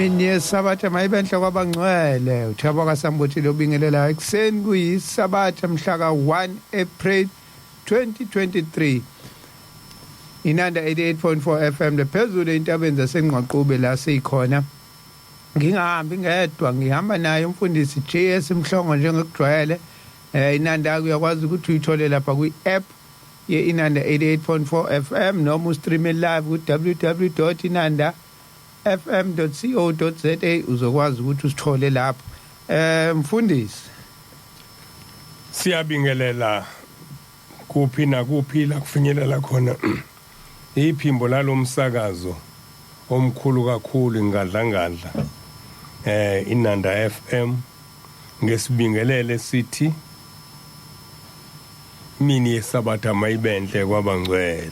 Imini yesabatha mayibenhle kwabangcwele. Uthabo kaSambuthi lobingelelayo ekuseni kuyisabatha mhla ka-1 April 2023. Inanda 88.4 FM lephezulu entabeni zaseNgqaqube la sikhona. Ngingahambi ngedwa, ngihamba naye umfundisi JS Mhlongo njengokujwayele. Inanda uyakwazi ukuthi uyithole lapha kwi-app ye-Inanda 88.4 FM noma ustreame live ku-www.inanda fm.co.za, uzokwazi ukuthi usithole lapho. Mfundisi, siyabingelela kuphi nakuphi la kufinyelela khona iphimbo lalomsakazo omkhulu kakhulu ingadlangadla Inanda FM, ngesibingelele sithi mini yesabatha mayibenhle kwabangcwele.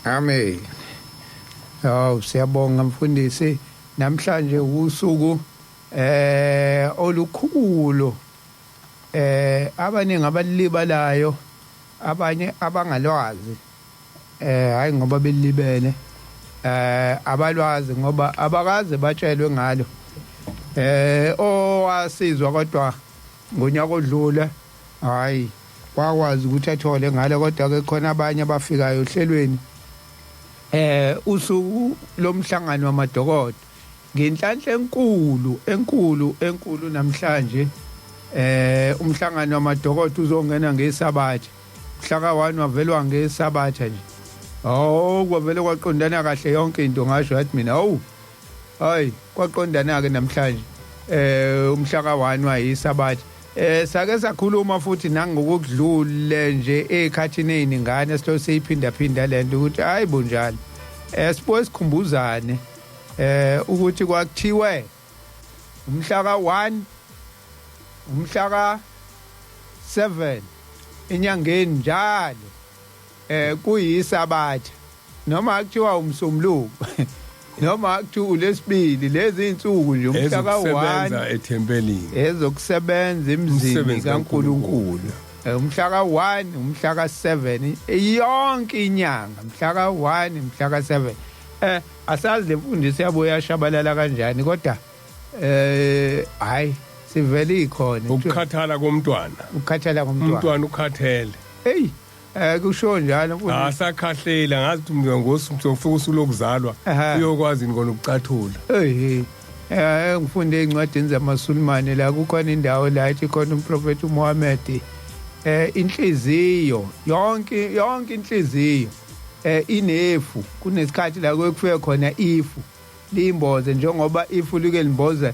Amen. Awu, siyabonga mfundisi. Namhlanje usuku olukhulu, abaningi abalibalayo, abanye abangalwazi, hayi ngoba belibele, abalwazi ngoba abakaze batshelwe ngalo. Owasizwa kodwa ngonyaka odlule, hayi, wakwazi ukuthi athole ngalo, kodwa ke khona abanye abafikayo ohlelweni. Usuku lomhlangano wamadokodo, ngenhlanhla enkulu enkulu enkulu namhlanje umhlangano wamadokodo uzongena ngesabatha mhla ka-1, wavelwa ngesabatha nje. Oh, kwavele kwaqondana kahle yonke into. Ngasho yathi mina, awu hayi, kwaqondana ke namhlanje, umhla ka-1 wayisabatha. Sake sakhuluma futhi nangokudlule nje ekhathini eziningane, silo seyiphinda phinda lento ukuthi hayi bunjalo, sibuye sikhumbuzane ukuthi kwakuthiwe umhla ka-1, umhla ka-7 enyangeni njalo kuyisabatha, noma kuthiwa umsombuluko noma kuthiwa ulesibili, lezi insuku nje umhla ka-1 ezokusebenza ethempelini, ezokusebenza emzini umsebenzi kaNkuluNkulu. Umhla ka-1, umhla ka-7, yonke inyanga mhla ka-1, mhla ka-7. Asazi le mfundiso yabo yashabalala kanjani, kodwa hayi, sivele ikhona. Ukukhathala komntwana. Ukukhathala komntwana. Umntwana ukhathele. Hey, kusho njalo mfundisi. Asakhahleli, ngazi ukuthi ngosufika usuku lokuzalwa uyokwazi ngona ukucathula. Hey, ngifunde ezincwadini zamaSulumane la kukhona indawo la ethi khona umprofeti uMuhammad, inhliziyo yonke yonke, inhliziyo inefu, kunesikhathi la kufike khona ifu limboze, njengoba ifu like limboze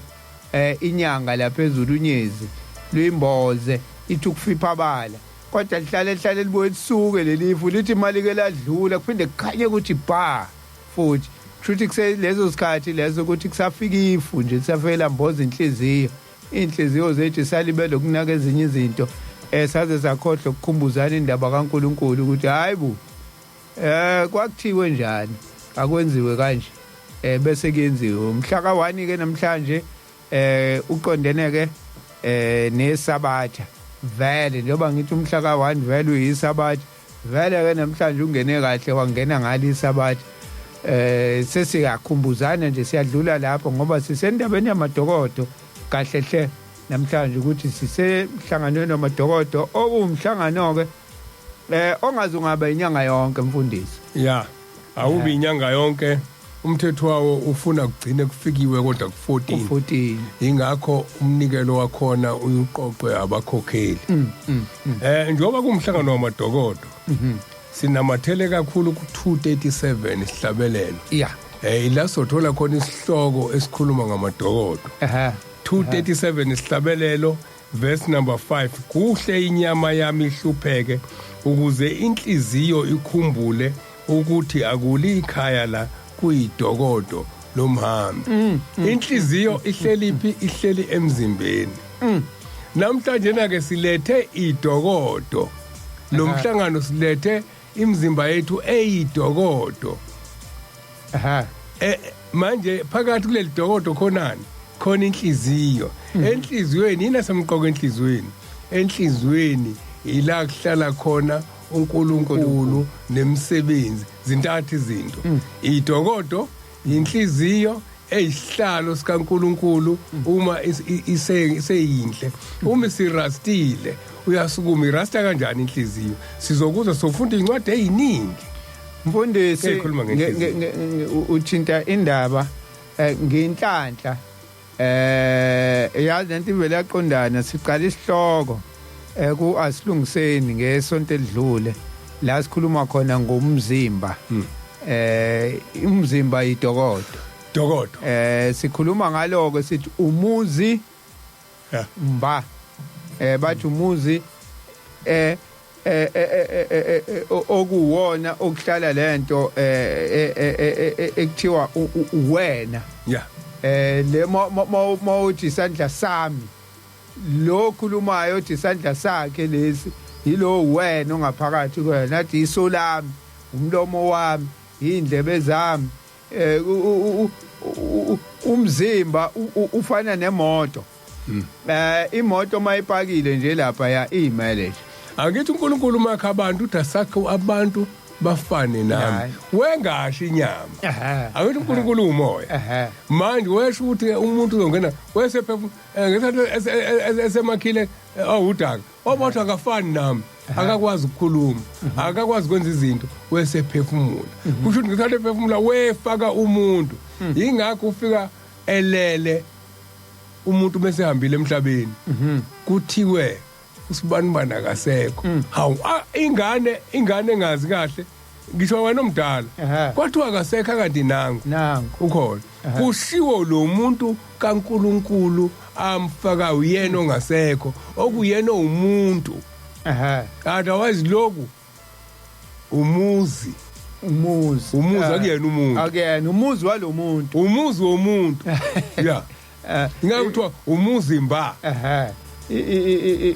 inyanga lapha phezulu, unyezi luyimboze, ithi ukufipha bala, kodwa lihlale lihlale libuye lisuke lelifu, lithi imali ke ladlula kuphinde kukhanye ukuthi ba futhi. Kushuthi kuseleso sikhathi leso ukuthi kusafika ifu nje, lisafika mboza inhliziyo. Inhliziyo zethu salibele ukunaka ezinye izinto, saze sakhohlwa ukukhumbuzana indaba kaNkuluNkulu ukuthi hayi bu, kwakuthiwe njani, akwenziwe kanje, bese kuyenziwe. Umhla ka-1 ke namhlanje uqondene ke nesabatha vele, njengoba ngithi umhla ka-1 vele uyisabatha vele ke namhlanje ungene kahle, wangena ngalo isabatha. Sesiyakhumbuzana nje, siyadlula lapho ngoba sisendabeni yamadokodo kahle hle namhlanje, ukuthi sisemhlanganweni wamadokodo, okuwumhlangano ke ongaze ungaba inyanga yonke, mfundisi. Ya, awubi inyanga yonke. Umthetho wawo ufuna kugcine kufikiwe kodwa ku-14. Ku-14. Ingakho umnikelo wakhona uyuqoqwe abakhokheli. Njengoba kumhlangano wamadokodo, sinamathele kakhulu ku-237 isihlabelelo. Ila sothola khona isihloko esikhuluma ngamadokodo. 237 isihlabelelo, verse number 5: "Kuhle inyama yami ihlupheke ukuze inhliziyo ikhumbule ukuthi akuli ikhaya la, kuyidokodo lomhambi." Inhliziyo ihleli phi? Ihleli emzimbeni. Namhlanje na ke silethe idokodo lo mhlangano, silethe imizimba yethu eyidokodo. Manje phakathi kuleli dokodo khonani? Khona inhliziyo. Enhliziyweni yini esemqoka? Enhliziyweni, enhliziyweni ila kuhlala khona uNkulunkulu nemisebenzi. Zintathu izinto: idokodo, inhliziyo. Eyisihlalo sikaNkuluNkulu uma iseyinhle, uma isirastile uyasukuma. Irasta kanjani inhliziyo? Sizokuza sofunda incwadi eziningi. Mfundisi, Eyikhuluma ngenhliziyo. Uthinta indaba ngenhlanhla, yazi lento ivele yaqondana. Siqala isihloko ku asilungiseni ngesonto elidlule la sikhuluma khona ngomzimba. Umzimba idokodo. Dokodo. Sikhuluma ngaloko sithi umuzi mba, bathi umuzi okuwona okuhlala lento ekuthiwa uwena. Le mawuthi isandla sami, lo khulumayo uthi isandla sakhe lesi, yilo wena ongaphakathi kwena. Athi iso lami, umlomo wami, indlebe zami. Umzimba ufana nemoto. Imoto mayipakile nje lapha ya imele nje. Angithi uNkulunkulu makha abantu uthi asakhe abantu bafane nami. Hayi. Wengasho inyama. Angithi uNkulunkulu umoya. Manje wesho ukuthi umuntu uzongena wesephefumula ngesikhathi esemakhile awudaka, wabathi akafani nami, akakwazi ukukhuluma, akakwazi ukwenza izinto, wesephefumula. Kusho ukuthi ngesikhathi ephefumula wefaka umuntu. Yingakho ufika elele umuntu bese ehambile emhlabeni, kuthiwe usibanibani akasekho. Hawu, ingane engazi kahle, ngisho wena omdala, kwathiwa akasekho kanti nangu. Nangu. Ukhona. Kushiwo lo muntu kaNkuluNkulu amfaka uyena ongasekho, okuyena umuntu. Otherwise lokhu umuzi. Umuzi. Umuzi, akuyena umuntu. Akuyena umuzi walomuntu. Umuzi womuntu, yeah. Ingakho kuthiwa umuzimba.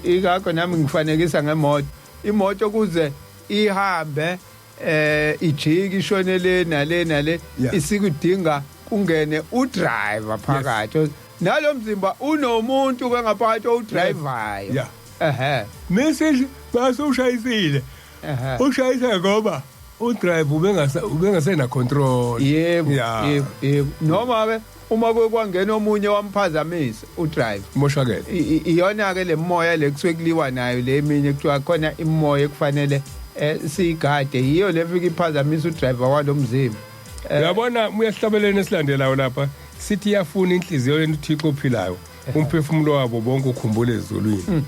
Ingakho nami ngifanekisa ngemoto. Imoto kuze ihambe ijike ishone le nale nale, isikudinga kungene udriver phakathi. Nalo mzimba unomuntu ke ngaphakathi owudrivayo. Message base ushayisile. Ushayisa ngoba udrive ubengasena control. Yebo, yebo. Noma ke uma kwangena omunye wamphazamisa udrive, Moshakele. Iyona ke le moya le kusuke kuliwa nayo le eminye, kuthiwa khona imoya ekufanele siyigade, yiyo le fika iphazamisa udriver walomzimba. Uyabona uyasihlabeleni esilandelayo lapha sithi iyafuna inhliziyo yenu uThixo ophilayo, umphefumulo wabo bonke ukhumbule ezulwini.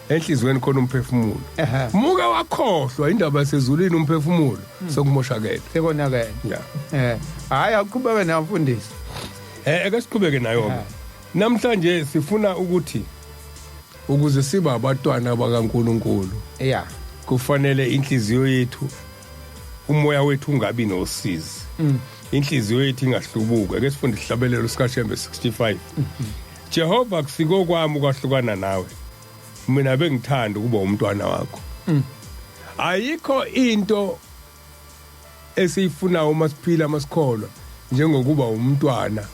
Enhliziyweni khona umphefumulo. Muke wakhohlwa indaba yasezulwini, umphefumulo sokumoshakele. Sekonakele. Hayi, aqhubeke nawe mfundisi. Ake siqhubeke nayo ke. Namhlanje sifuna ukuthi ukuze sibe abantwana bakaNkuluNkulu, kufanele inhliziyo yethu, umoya wethu ungabi nosizi. Inhliziyo yethu ingahlubuki. Ake sifunde isihlabelelo sikaShembe 65. Jehova, kusiko kwami ukwahlukana nawe. Mina bengithanda ukuba umntwana wakho. Ayikho into esiyifunayo uma siphila masikholwa njengokuba umntwana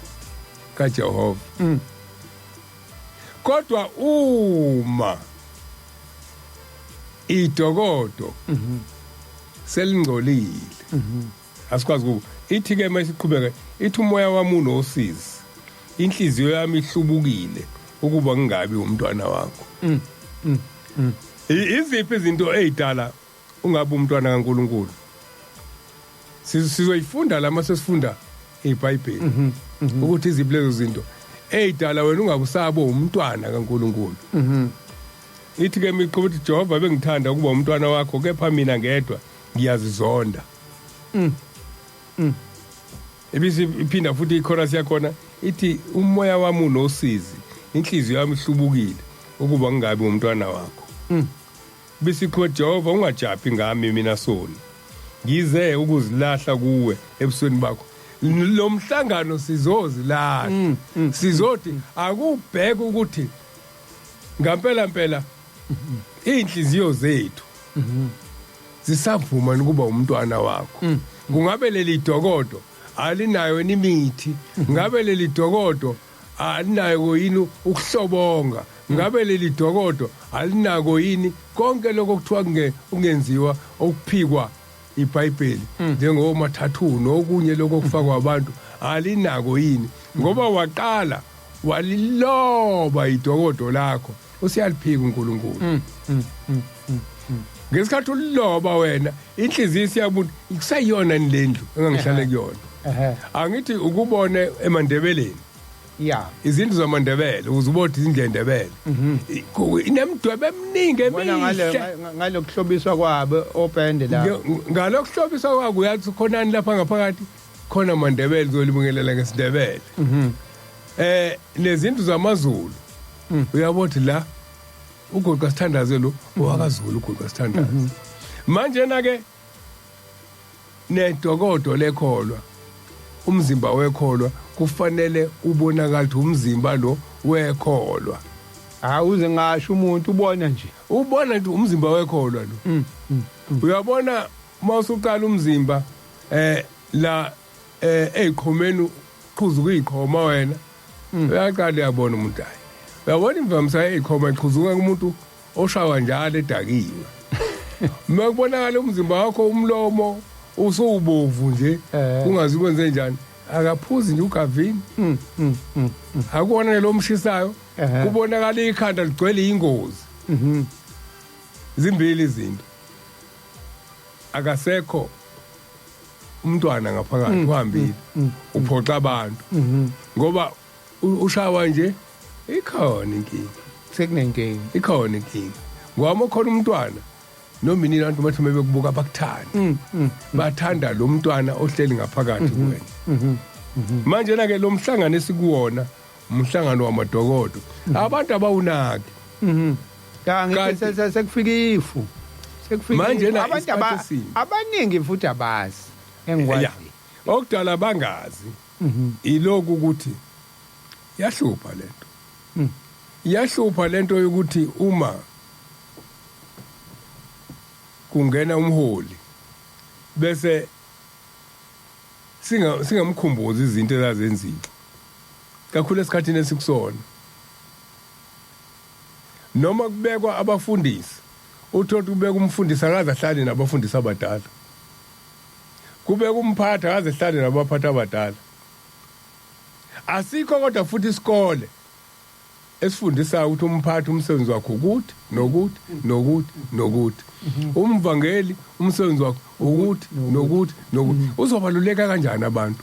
kaJehova. Kodwa uma idokodo selingcolile, asikwazi kuba. Ithi ke mayisiqhubeka ithi umoya wami unosizi, inhliziyo yami ihlubukile ukuba ngingabi umntwana wakho. Iziphi izinto ezidala ungabe umntwana kaNkuluNkulu? Sizoyifunda la mase sifunda iBhayibheli ukuthi iziphi lezo zinto ezidala wena ungabusabo umntwana kaNkuluNkulu. Ithi ke miqhuba ukuthi Jehova bengithanda ukuba umntwana wakho, kepha mina ngedwa ngiyazizonda. Ibisi iphinda futhi ichorus yakhona ithi umoya wami unosizi, inhliziyo yami ihlubukile ukuba ngingabi umntwana wakho. Bisiqhuba Jehova, ungajabhi ngami mina soni, ngize ukuzilahla kuwe ebusweni bakho. Lo mhlangano sizozilahla, sizothi akubheke ukuthi ngampela mpela inhliziyo zethu zisavuma ukuba umntwana wakho. Kungabe leli dokodo alinayo imithi? Ngabe leli dokodo alinayo yini ukuhlobonga? Ngabe leli dokodo alinako yini konke lokho kuthiwa kungenziwa okuphikwa iBhayibheli njengomathathu nokunye lokho kufakwa abantu alinako yini, ngoba waqala waliloba idokodo lakho, usiyaliphika uNkulunkulu. Ngesikhathi uliloba wena inhliziyo isiyabuthi kusayiyona lendlu engangihlale kuyona. Angithi ukubone emaNdebeleni, izindlu zamaNdebele uzubona izindlu eNdebele inemidwebo eminingi emihle ngalokuhlobiswa kwabo opende la, ngalokuhlobiswa kwabo uyathi khonani lapha ngaphakathi khona amaNdebele uzolibingelela ngesiNdebele. Lezindlu zamaZulu uyabona la ugoqa sithandaze lo owakaZulu ugoqa sithandaze. Manje na ke nedokodo lekholwa, umzimba wekholwa kufanele ubonakale ukuthi umzimba lo wekholwa. Awuze ngasho umuntu ubona nje, ubona ukuthi umzimba wekholwa lo. Uyabona mawusuqala umzimba la eziqhomeni qhuzu kuyiqhoma wena, uyaqala uyabona umuntu hayi. Uyabona imvamisa eziqhoma iqhuzuka kumuntu oshawa njalo edakiwe. Uma kubonakala umzimba wakho umlomo usubovu nje kungazi kwenze njani, akaphuzi nje ugavini. Akubona lo mshisayo, kubonakala ikhanda ligcwele ingozi. Zimbili izinto, akasekho umntwana ngaphakathi, uhambile uphoxa abantu ngoba ushawa nje ikhona inkinga, sekunenkinga, ikhona inkinga. Ngoba khona umntwana noma inini abantu bathi bekubuka bakuthanda, bathanda lo mntwana ohleli ngaphakathi kuwena. Manje na ke lo mhlangano esikuwona umhlangano wamadokodo, abantu abawunaki. Kanti sekufika ifu, sekufika manje abantu abaningi futhi abazi engikwazi okudala bangazi iloku ukuthi yahlupha lento. Yahlupha lento yokuthi uma kungena umholi bese singamkhumbuzi izinto ezazenziwe kakhulu esikhathini esikusona. Noma kubekwa abafundisi, uthola kubeka umfundisi akaze ahlale nabafundisi abadala, kubeka umphathi akaze ahlale nabaphathi abadala. Asikho kodwa futhi isikole esifundisa ukuthi umphathi umsebenzi wakhe ukuthi nokuthi nokuthi nokuthi, umvangeli umsebenzi wakhe ukuthi nokuthi nokuthi. Uzobaluleka kanjani abantu?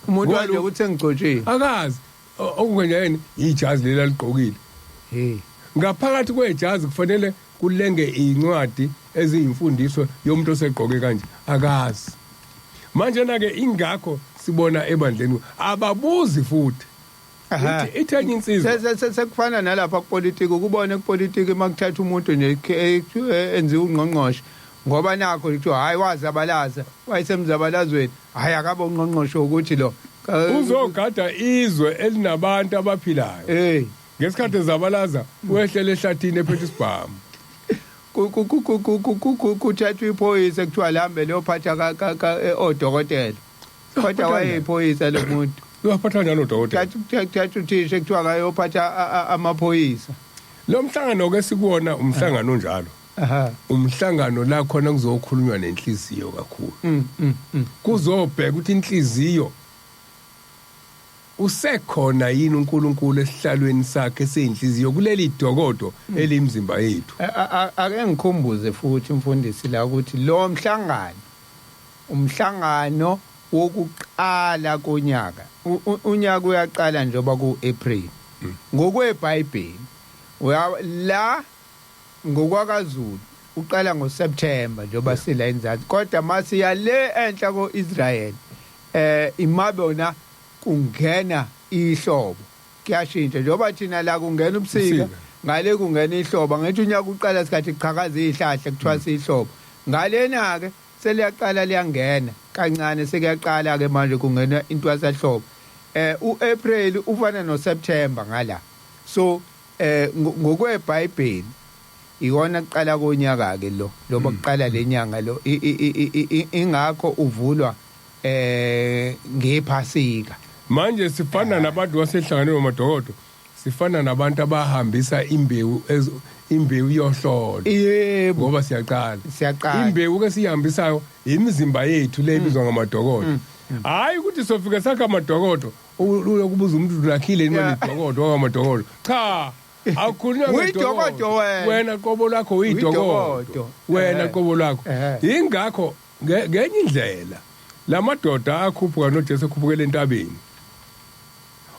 Umuntu wanje ukuthi engigcotshile akazi okungenjani ijazi leli aligqokile. Ngaphakathi kwejazi kufanele kulenge incwadi eziyimfundiso yomuntu osegqoke kanje, akazi. Manje na ke ingakho sibona ebandleni ababuzi futhi. Ithenye insizwa sekufana nalapha kupolitiki, ukubona kupolitiki makuthatha umuntu nje enziwa ungqongqoshe, ngoba nakho kuthiwa hayi wazabalaza, wayesemzabalazweni, hayi akabe ungqongqoshe ukuthi lo uzogada izwe elinabantu abaphilayo. Ngesikhathi ezabalaza wehlele ehlathini ephethe isibhamu. Kuthathwa iphoyisa kuthiwa lihambe liyophatha odokotela, kodwa wayeyiphoyisa lo muntu. Uyaphatha njalo odokotela. Thatha uthisha kuthiwa akayophatha amaphoyisa. Lo mhlangano ke sikuwona umhlangano onjalo. Umhlangano la khona kuzokhulunywa nenhliziyo kakhulu. Kuzobheka ukuthi inhliziyo usekhona yini uNkulunkulu esihlalweni sakhe seyinhliziyo kuleli dokodo elimzimba yethu. Ake ngikhumbuze futhi mfundisi la ukuthi lo mhlangano umhlangano wokuqala konyaka, unyaka uyaqala njengoba ku-April ngokweBhayibheli la ngokwakaZulu uqala ngoSeptember njengoba sila enzansi, kodwa masiya le enhla koIsrael imabona kungena ihlobo kuyashintsha, njengoba thina la kungena ubusika ngale kungena ihlobo. Ngithi unyaka uqala isikhathi kuqhakaza izihlahla kuthiwa sihlobo, ngalena ke seliyaqala liyangena kancane, sekuyaqala ke manje kungena intwasahlobo. uApril ufana noSeptember ngala. So ngokweBhayibheli iwona kuqala konyaka ke lo loba kuqala lenyanga lo, ingakho uvulwa ngephasika. Manje sifana nabantu basehlanganweni wamadokodo, Sifana nabantu abahambisa imbewu, imbewu yohlolo. Yebo. Ngoba siyaqala. Siyaqala. Imbewu ke siyihambisayo imizimba yethu le ibizwa ngamadokodo. Hayi ukuthi sofika sakha amadokodo, ulokubuza umuntu ulakhile yini idokodo wangamadokodo. Cha, akukhulunywa Uyidokodo wena. Wena qobo lwakho uyidokodo. Uyidokodo. Wena qobo lwakho. Ingakho ngenye indlela lamadoda akhuphuka noJesu ekhuphukela entabeni.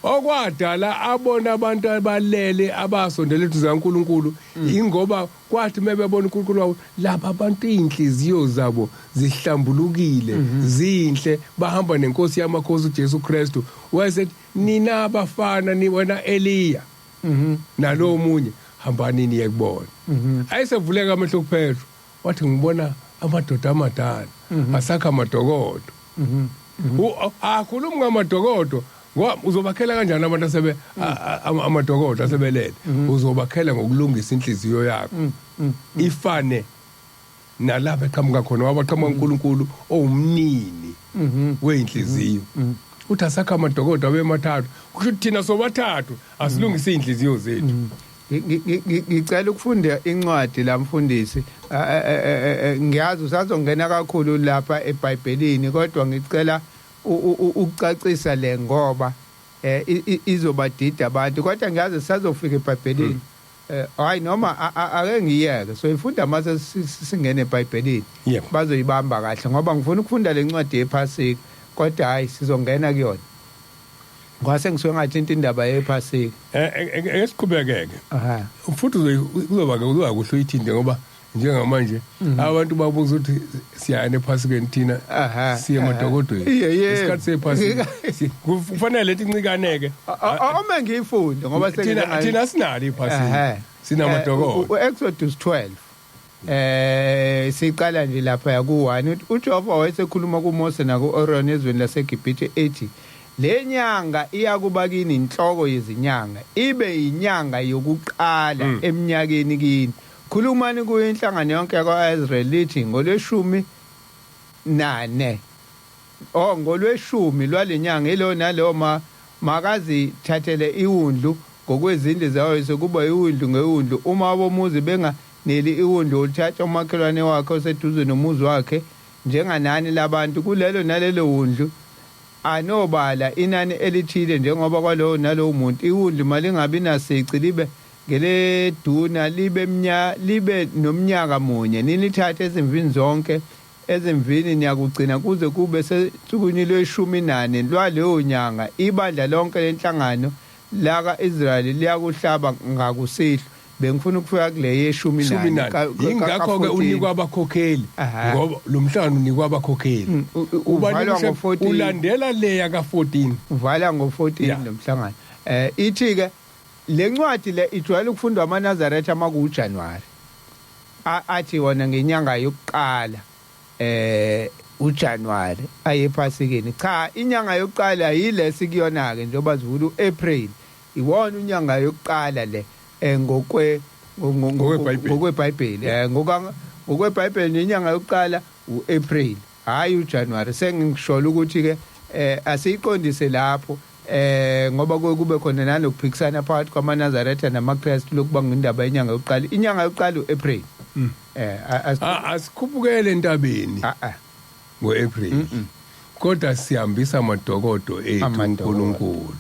Okwadala abona abantu abalele abasondele eduze kaNkuluNkulu, ingoba kwathi mebebona uNkulunkulu wabo, laba abantu inhliziyo zabo zihlambulukile, zinhle, bahamba nenkosi yamakhosi uJesu Kristu. Wayesethi nina abafana ni wena Eliya nalo munye, hambani niye kubona. Ayesevuleka amehlo kuPetro, wathi ngibona amadoda amadala asakha amadokodo. Akhuluma ngamadokodo ngoba uzobakhela kanjani abantu asebe amadokodo asebelele? Uzobakhela ngokulungisa inhliziyo yakho ifane nalapha eqhamuka khona, wabaqhamuka uNkulunkulu owumnini weinhliziyo. Uthi asakha amadokodo abe mathathu, kusho ukuthi thina sobathathu asilungise inhliziyo zethu. Ngicela ukufunda incwadi la mfundisi. Ngiyazi usazongena kakhulu lapha eBhayibhelini, kodwa ngicela ukucacisa le ngoba izobadida abantu, kodwa ngiyazi sisazofika eBhayibhelini. Hayi noma ake ngiyeke, so ifunda mase singene eBhayibhelini. Bazoyibamba kahle ngoba ngifuna ukufunda lencwadi yePhasika, kodwa hayi sizongena kuyona. Ngase ngisuke ngathinta indaba yePhasika. Esiqhubekeke. Futhi uzoba kuzoba kuhle uyithinte ngoba njengamanje abantu babuza ukuthi siyaya ePhasikeni thina siye emadokodweni. Isikhathi sePhasika kufanele lethi incikaneke. Uma ngiyifunde ngoba thina sinalo iPhasika. Sinamadokodo. Exodus 12. Siqala nje lapha ku1. uJehova wayesekhuluma kuMose nakuAaron ezweni laseGibhithe ethi, le nyanga iyakuba kini inhloko yezinyanga, ibe inyanga yokuqala eminyakeni kini. Khulumani kuyo inhlangano yonke yakwa-Israyeli lithi ngolweshumi nane, ngolweshumi lwale nyanga ilo nalowo makazithathele iwundlu ngokwezindlu zayo, sekuba iwundlu ngewundlu. Uma abomuzi benganeli iwundlu, ulithatha umakhelwane wakhe oseduze nomuzi wakhe njenganani labantu kulelo nalelo wundlu, anobala inani elithile njengoba kwalowo nalowo muntu. Iwundlu malingabi nasici, libe ngeleduna, libe nomnyaka munye. Nilithathe ezimvini zonke, ezimvini niyakugcina kuze kube sensukwini lweshumi nane lwaleyo nyanga. Ibandla lonke lenhlangano laka-Israyeli liyakuhlaba ngakusihlwa. Bengifuna ukufika kule yeshumi nane. Ingakho-ke unikwa abakhokheli, ngoba lo mhlangano unikwa abakhokheli. Ulandela leya ka-14. Uvala ngo-14 lo mhlangano. Ithi-ke le ncwadi le ijwayele ukufundwa amaNazaretha makuJanuwari. Athi wona ngenyanga yokuqala uJanuwari ayePhasikeni. Cha, inyanga yokuqala yile sikuyona ke njengoba sivula uApril. Iwona unyanga yokuqala le ngokweBhayibheli. NgokweBhayibheli inyanga yokuqala uApril, hayi uJanuwari. Sengishola ukuthi ke asiyiqondise lapho ngoba kube khona nalokuphikisana phakathi kwamaNazaretha namaKristu lokuba ngendaba yenyanga yokuqala. Inyanga yokuqala uApril. Asikhuphukele entabeni ngoApril. Kodwa sihambisa amadokodo ethu uNkulunkulu.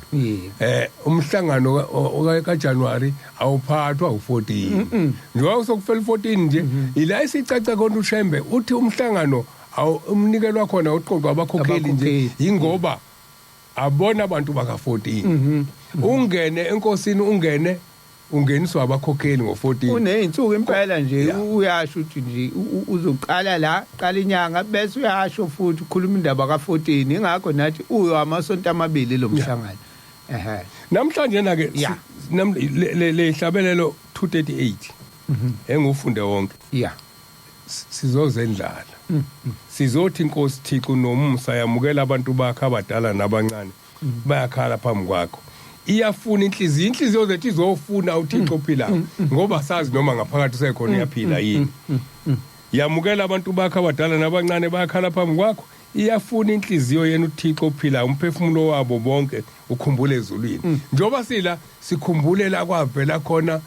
Umhlangano kaJanuary awuphathwa u14. Njengoba sokufela u14 nje, ila isicaca konke uShembe uthi umhlangano umnikelwa khona uqoqwa abakhokheli nje, ingoba abona abantu baka14. Ungene enkosini, ungene ungeniswa abakhokheli ngo14. Uneyinsuku impela nje, uyasho ukuthi nje uzoqala la, qala inyanga bese uyasho futhi ukhuluma indaba ka14. Ingakho nathi uyo amasonto amabili lo mhlangano. Namhlanje na ke le hlabelelo 238 engufunde wonke. Sizozendlala. Sizothi inkosi Thixo nomusa yamukela abantu bakhe abadala nabancane bayakhala phambi kwakho. Iyafuna inhliziyo, inhliziyo zethu izofuna uThixo ophilayo ngoba sazi noma ngaphakathi usekhona uyaphila yini. Yamukela abantu bakhe abadala nabancane bayakhala phambi kwakho. Iyafuna inhliziyo yenu uThixo ophila, umphefumulo wabo bonke ukhumbule ezulwini. Njoba sila sikhumbule la kwavela khona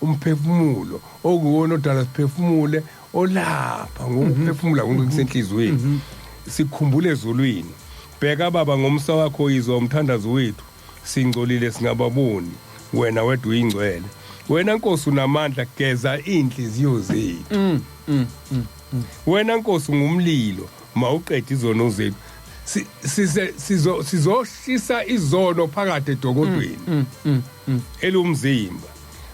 umphefumulo okuwona odala siphefumule, olapha ngokuphefumula konke kusenhliziyweni, sikhumbule ezulwini. Bheka baba, ngomsa wakho izwa umthandazo wethu, singcolile singababoni, wena wedwa uyingcwele. Wena Nkosi unamandla, geza inhliziyo zethu. Wena Nkosi ngumlilo, mawuqede izono zethu. Sizoshisa izono phakathi edokodweni elumzimba.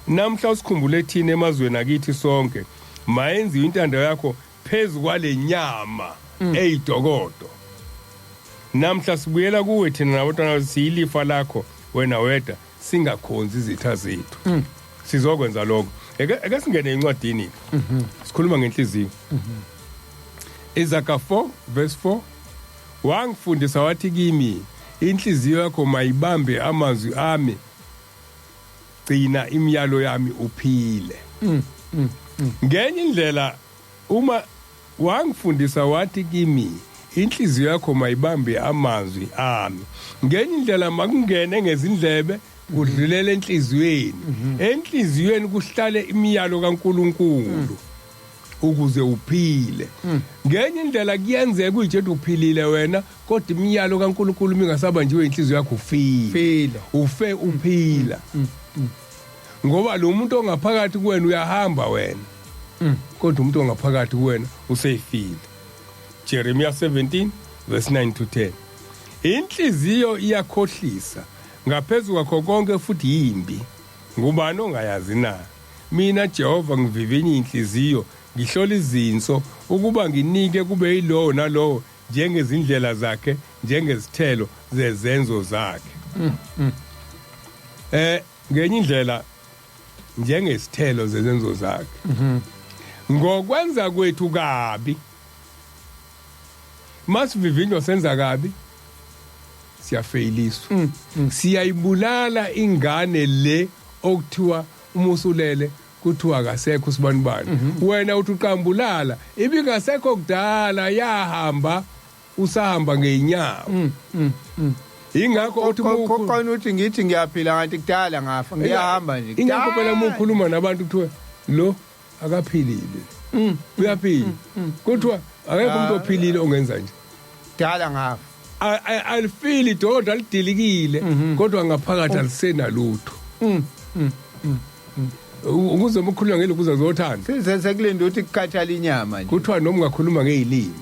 Namhla usikhumbule thina emazweni akithi sonke, mayenziwe intando yakho phezu kwale nyama eyidokodo. Namhla sibuyela kuwe thina nabantwana, siyilifa lakho wena wedwa, singakhonzi izitha zethu. Sizokwenza lokho. Eke singene encwadini, sikhuluma ngenhliziyo. Izaga 4 verse 4: wangifundisa wathi kimi, inhliziyo yakho mayibambe amazwi ami, gcina imiyalo yami uphile. Ngenye indlela, uma wangifundisa wathi kimi, inhliziyo yakho mayibambe amazwi ami, ngenye indlela makungene ngezindlebe, kudlulele enhliziyweni, enhliziyweni kuhlale imiyalo kaNkuluNkulu ukuze uphile. Ngenye indlela kuyenzeka uyitshela uphilile wena, kodwa imiyalo kaNkuluNkulu mingasabanjiwe inhliziyo yakho, ufile. File. Ufe uphila, ngoba lo muntu ongaphakathi kuwena uyahamba wena, kodwa umuntu ongaphakathi kuwena useyifile. Jeremiah 17 verse 9 to 10: inhliziyo iyakhohlisa ngaphezu kwakho konke futhi yimbi, ngubani ongayazi na? Mina Jehova ngivivinya inhliziyo, ngihlola izinso, ukuba nginike kube yilowo nalowo njengezindlela zakhe, njengezithelo zezenzo zakhe. Ngenye indlela, njengesithelo zezenzo zakhe, ngokwenza kwethu kabi, masivivinywa senza kabi, siyafeyiliswa, siyayibulala ingane le okuthiwa uma usulele kuthiwa akasekho usibanibani. Wena uthi uqambulala, ibingasekho kudala, yahamba usahamba ngeenyawo. Ingakho uthi Khona uthi ngithi ngiyaphila kanti kudala ngafa, ngiyahamba nje. Ingakho phela uma Kudala. ukhuluma nabantu kuthiwa lo akaphilile, uyaphila, kuthiwa akekho umuntu ophilile ongenza nje. Kudala ngafa. Alifili idoda lidilikile, kodwa ngaphakathi alisenalutho. Ukuze uma ukhuluma ngelokuza zothando, Size sekulinda ukuthi kukhathala inyama nje. Kuthiwa noma ungakhuluma ngey'limi,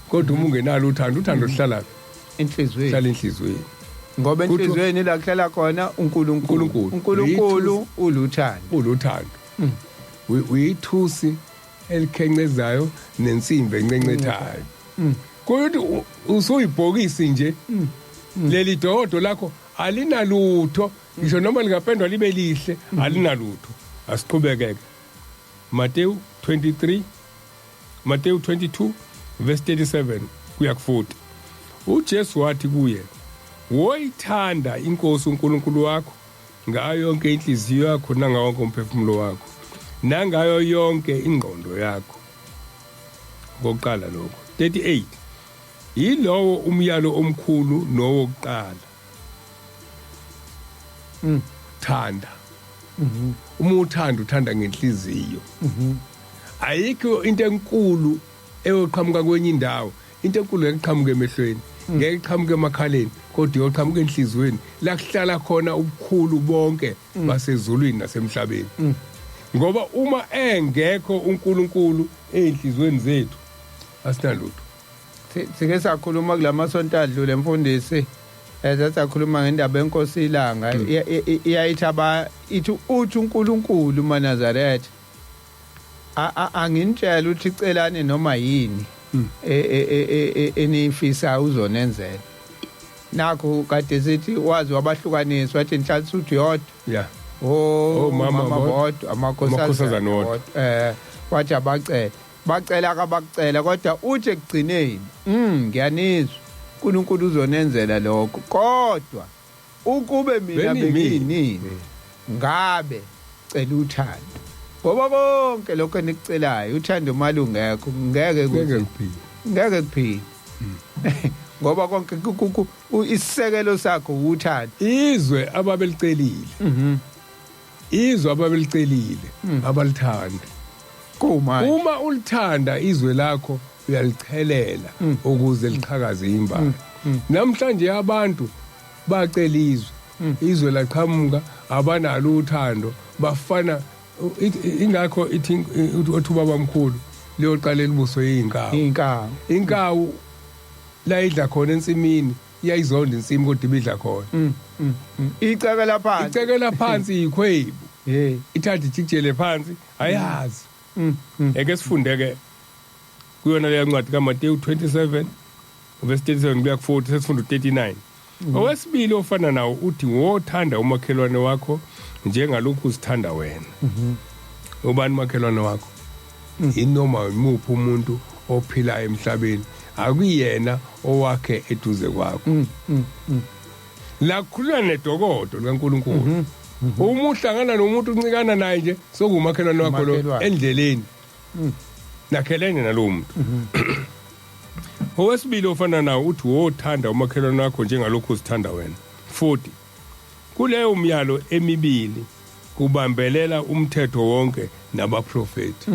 kodwa uma ungenalo uthando, uthando luhlala Enhliziyweni. Hlala enhliziyweni. Ngoba enhliziyweni la kuhlala khona uNkulunkulu. uNkulunkulu. uNkulunkulu uluthando. Uluthando. Uyithusi elikhencezayo nensimbi encencethayo. Kuyothi usuyibhokisi nje leli dodo lakho, alinalutho, ngisho noma lingapendwa libe lihle, alinalutho. Asiqhubekeke. Matthew 23, Matthew 22 verse 37 kuya ku-40. uJesu wathi kuye, woyithanda inkosi uNkulunkulu wakho ngayo yonke inhliziyo yakho, nangawo wonke umphefumulo wakho, nangayo yonke ingqondo yakho. Okokuqala lokho. 38 yilowo umyalo omkhulu nowokuqala. Thanda. Uma uthanda, uthanda ngenhliziyo. Ayikho into enkulu eyoqhamuka kwenye indawo. Into enkulu ngeke iqhamuke emehlweni, ngeke iqhamuke emakhaleni, kodwa iyoqhamuka enhliziyweni, la kuhlala khona ubukhulu bonke basezulwini nasemhlabeni, ngoba uma engekho uNkulunkulu ey'nhliziyweni zethu, asinalutho. Sike sakhuluma kulamasonto adlule, mfundisi, sakhuluma ngendaba yenkosi ilanga. Iyayithi aba ithi uthi uNkulunkulu maNazaretha, anginitshela ukuthi celani noma yini enifisa, uzonenzela. Nakho kade sithi wazi wabahlukanisa, wathi inhlansuthi yodwa. Oh, Oh, mama mama bodwa. Bodwa, amakhosazana Amakhosazana wodwa. wodwa. Wathi abacela, bacela akabakucela, kodwa uthi ekugcineni, ngiyanizwa, uNkulunkulu uzonenzela lokho, kodwa ukube mina Beniyimina. bekuyinini, ngabe cela uthando, ngoba konke lokho enikucelayo, uthando malungekho ngeke ngeke kuze kuphile. Ngeke kuphile. Ngoba konke isisekelo sakho uthando. Izwe ababelicelile. Izwe ababelicelile abalithanda. Kumanje uma ulithanda izwe lakho uyalichelela ukuze liqhakaze imbali. Namhlanje abantu bacela izwe, izwe laqhamuka, abanalo uthando, bafana ingakho ithi uthi ubabamkhulu liyoqala elibuso yinkawu. Inkawu. Inkawu la idla khona ensimini, iyayizonda insimi kodwa ibidla khona. Icekela phansi. Icekela phansi ikhwebu. Hey. Ithatha ijikijele phansi, ayazi. Eke sifunde ke kuyona leya ncwadi kaMateyu 27 verse 37 kuya ku 40, sesifunda u39. Owesibili ofana nawo uthi wothanda umakhelwane wakho njengalokhu uzithanda wena. Ubani umakhelwane wakho? Inoma imuphi umuntu ophila emhlabeni, akuyena owakhe eduze kwakho. La kukhulunywa nedokodo likaNkulunkulu. Uma uhlangana nomuntu uncikana naye nje sokumakhelwane wakho lo Umakhelwane. endleleni. Nakhelene nalowo muntu. Owesibili ofana nawo uthi wothanda umakhelwane wakho njengalokhu uzithanda wena. 40. Kuleyo myalo emibili kubambelela umthetho wonke nabaprofeti.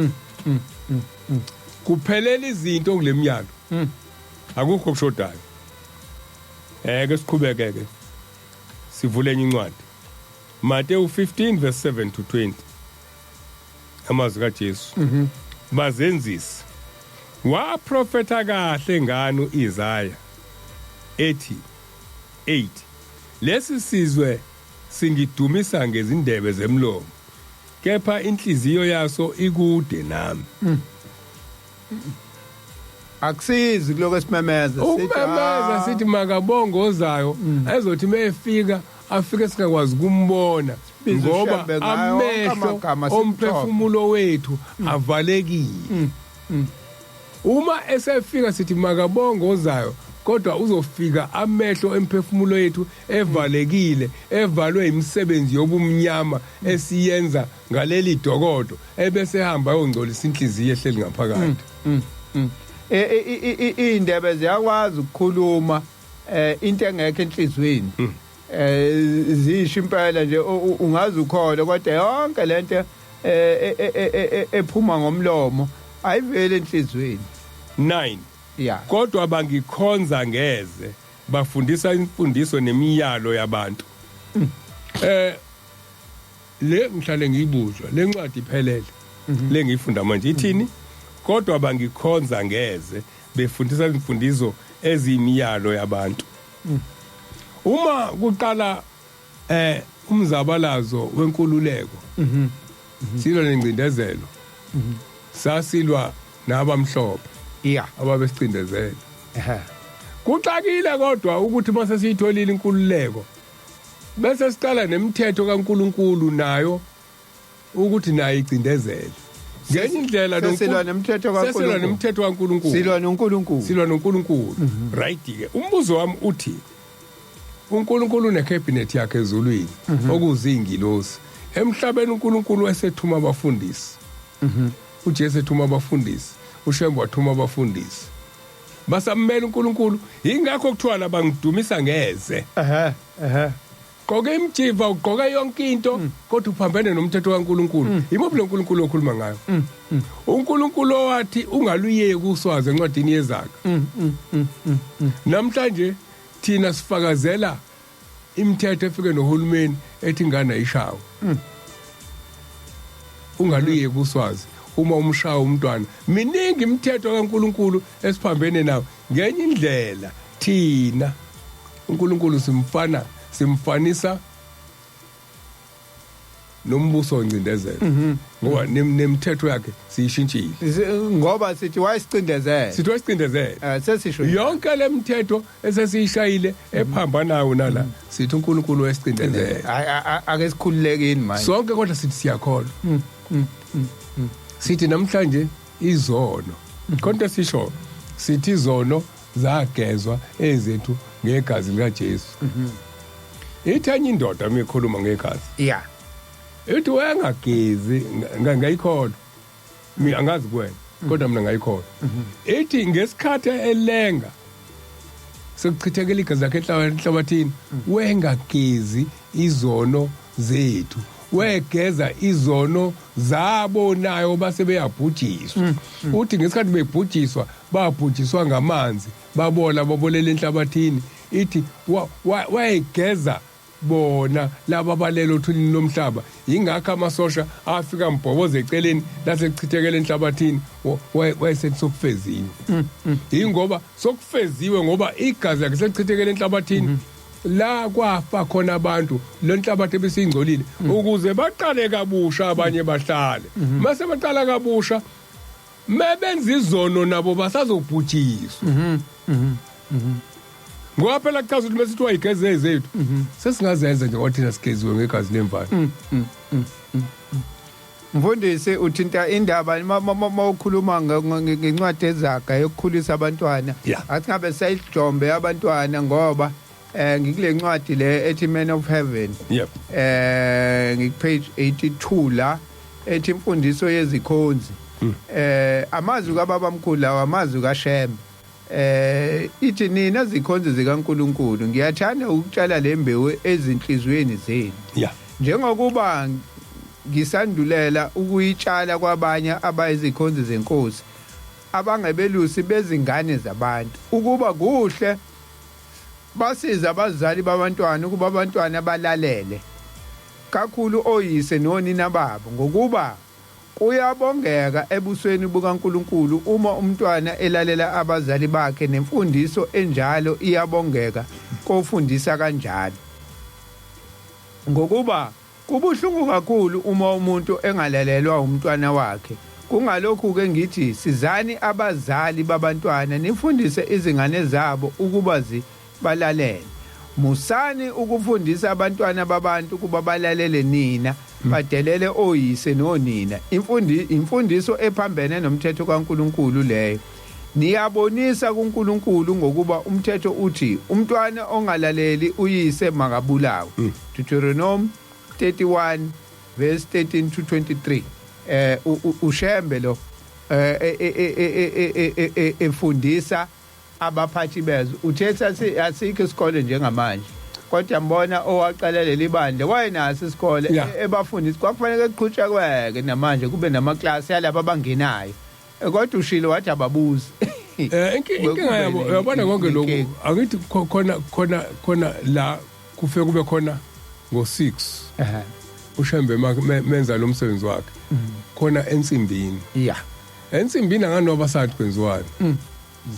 Kuphelela izinto kule myalo. Akukho okushodayo. Ke siqhubeke ke. Sivule enye incwadi. Mateyu 15 verse 7 to 20. Amazwi kaJesu. Bazenzisi. Waprofetha kahle ngani uIsaya ethi 8 lesi sizwe singidumisa ngezindebe zemlomo, kepha inhliziyo yaso ikude nami. Akusizi kuloko esimemeza. Ukumemeza sithi makabonge ozayo, ezothi mayefika afike singakwazi ukumbona, Sibize ngoba uShembe ngayo wonke amehlo amagama simthophe. omphefumulo wethu avalekile. Uma esefika sithi makabonge ozayo, kodwa uzofika amehlo emphefumulo yethu evalekile, evalwe imisebenzi yobumnyama esiyenza ngaleli dokodo, ebese ehamba ayongcolisa inhliziyo ehleli ngaphakathi. Indebe ziyakwazi ukukhuluma into engekho enhlizweni. Zisho impela nje ungaze ukhole, kodwa yonke lento ephuma ngomlomo ayiveli enhlizweni. 9. Yeah. Kodwa bangikhonza ngeze, bafundisa imfundiso nemiyalo yabantu. Le ngihlale ngiyibuzwa le ncwadi iphelele le ngiyifunda manje ithini? Kodwa bangikhonza ngeze, befundisa imfundiso eziyimiyalo yabantu. Uma kuqala umzabalazo wenkululeko, silwa nengcindezelo, sasilwa nabamhlophe ababesicindezela. Kuxakile kodwa ukuthi mase siyitholile inkululeko bese siqala nemithetho kaNkuluNkulu nayo ukuthi nayo icindezele ngenye indlela. Sesilwa nemithetho kaNkulunkulu. Sesilwa nemithetho kaNkuluNkulu. Silwa noNkulunkulu. Silwa noNkulunkulu. Right ke, umbuzo wami uthi uNkulunkulu unecabinet yakhe ezulwini okuzingilosi. Emhlabeni uNkulunkulu esethuma abafundisi. uJesu ethuma abafundisi, uShembe wathuma abafundisi. Basammela uNkulunkulu, ingakho kuthiwa labangidumisa ngeze. Ehhe, ehhe. Gqoke imjiva, ugqoke yonke into, kodwa uphambene nomthetho kaNkulunkulu. Imuphi lo nkulunkulu okhuluma ngayo? uNkulunkulu owathi ungaluyeki uswazi encwadini yeZaga. Namhlanje thina sifakazela imithetho efike nohulumeni ethi ingane ayishawe. Ungaluyeki uswazi uma umshaya umntwana. Miningi imithetho kaNkulunkulu esiphambene nawo. Ngenye indlela thina uNkulunkulu simfanisa nombuso wencindezelo, ngoba nemithetho yakhe siyishintshile. Ngoba sithi wayesicindezela. Sithi wayesicindezela. Sesisho yonke le mithetho esesiyishayile ephambanayo nala, sithi uNkulunkulu wayesicindezela. Hayi, ake sikhululekeni manje sonke, kodwa sithi siyakholwa. Sithi namhlanje izono, konke sisho sithi izono zagezwa ezethu ngegazi likaJesu. Ithi enye indoda mikhuluma ngegazi, ithi wayengagezi, ngayikholwa mina, angazi kuwena, kodwa mina ngayikholwa. Ithi ngesikhathi elenga Sekuchithekela igazi lakhe enhlabathini, wengagezi izono zethu, wegeza izono zabo nayo base beyabhujiswa. Uthi ngesikhathi bebhujiswa, babhujiswa ngamanzi, babola, babolela enhlabathini. Ithi wayegeza bona laba balelo othulini lomhlaba. Yingakho amasosha afika mbhoboza eceleni lasechithekela enhlabathini, wayesethi sokufeziwe. Yingoba sokufeziwe, ngoba igazi lakhe selichithekela enhlabathini, la kwafa khona abantu, le nhlabathi ebesingcolile, ukuze baqale kabusha abanye bahlale. Mase baqala kabusha, mebenza izono nabo basazobhujiswa. Ngoba phela kuchaza ukuthi mesithi wayigeze ezethu, sesingazenza nje ngoba thina sigeziwe ngegazi lemvana. Mfundisi, uthinta indaba mawukhuluma ngencwadi ezaga yokukhulisa abantwana. Athi ngabe sayijombe abantwana, ngoba ngikule ncwadi le ethi Man of Heaven. Ngikupage 82 la ethi imfundiso yezikhonzi. Amazwi kababa mkhulu lawa, amazwi kaShembe. Ithi, nina zikhonzi zikaNkuluNkulu, ngiyathanda ukutshala le mbewu ezinhliziyweni zenu. Njengokuba ngisandulela ukuyitshala kwabanye abayizikhonzi zenkosi, abangebelusi bezingane zabantu, ukuba kuhle basiza abazali babantwana ukuba abantwana balalele kakhulu oyise nonina babo, ngokuba kuyabongeka ebusweni bukaNkulunkulu uma umntwana elalela abazali bakhe, nemfundiso enjalo iyabongeka kofundisa kanjalo. Ngokuba kubuhlungu kakhulu uma umuntu engalalelwa umntwana wakhe. Kungalokhu-ke ngithi, sizani abazali babantwana, nifundise izingane zabo ukuba zibalalele. Musani ukufundisa abantwana babantu ukuba balalele nina, badelele oyise nonina. Imfundiso ephambene nomthetho kaNkulunkulu leyo. Niyabonisa kuNkulunkulu, ngokuba umthetho uthi umntwana ongalaleli uyise makabulawe. Deuteronomy 31 verse 13 to 23. UShembe lo efundisa abaphathi bezwe. Uthetha asikho isikole njengamanje, kodwa mbona owaqala leli bandla wayenaso isikole ebafundisi. Kwakufanele kuqhutshekwe namanje, kube namaklasi yalabo abangenayo, kodwa ushilo wathi ababuzi. Inkinga yabo, uyabona, konke lokhu, angithi khona la kufike kube khona ngo-6 uShembe menza lo msebenzi wakhe khona ensimbini. Ensimbini anganoba sathi kwenziwani,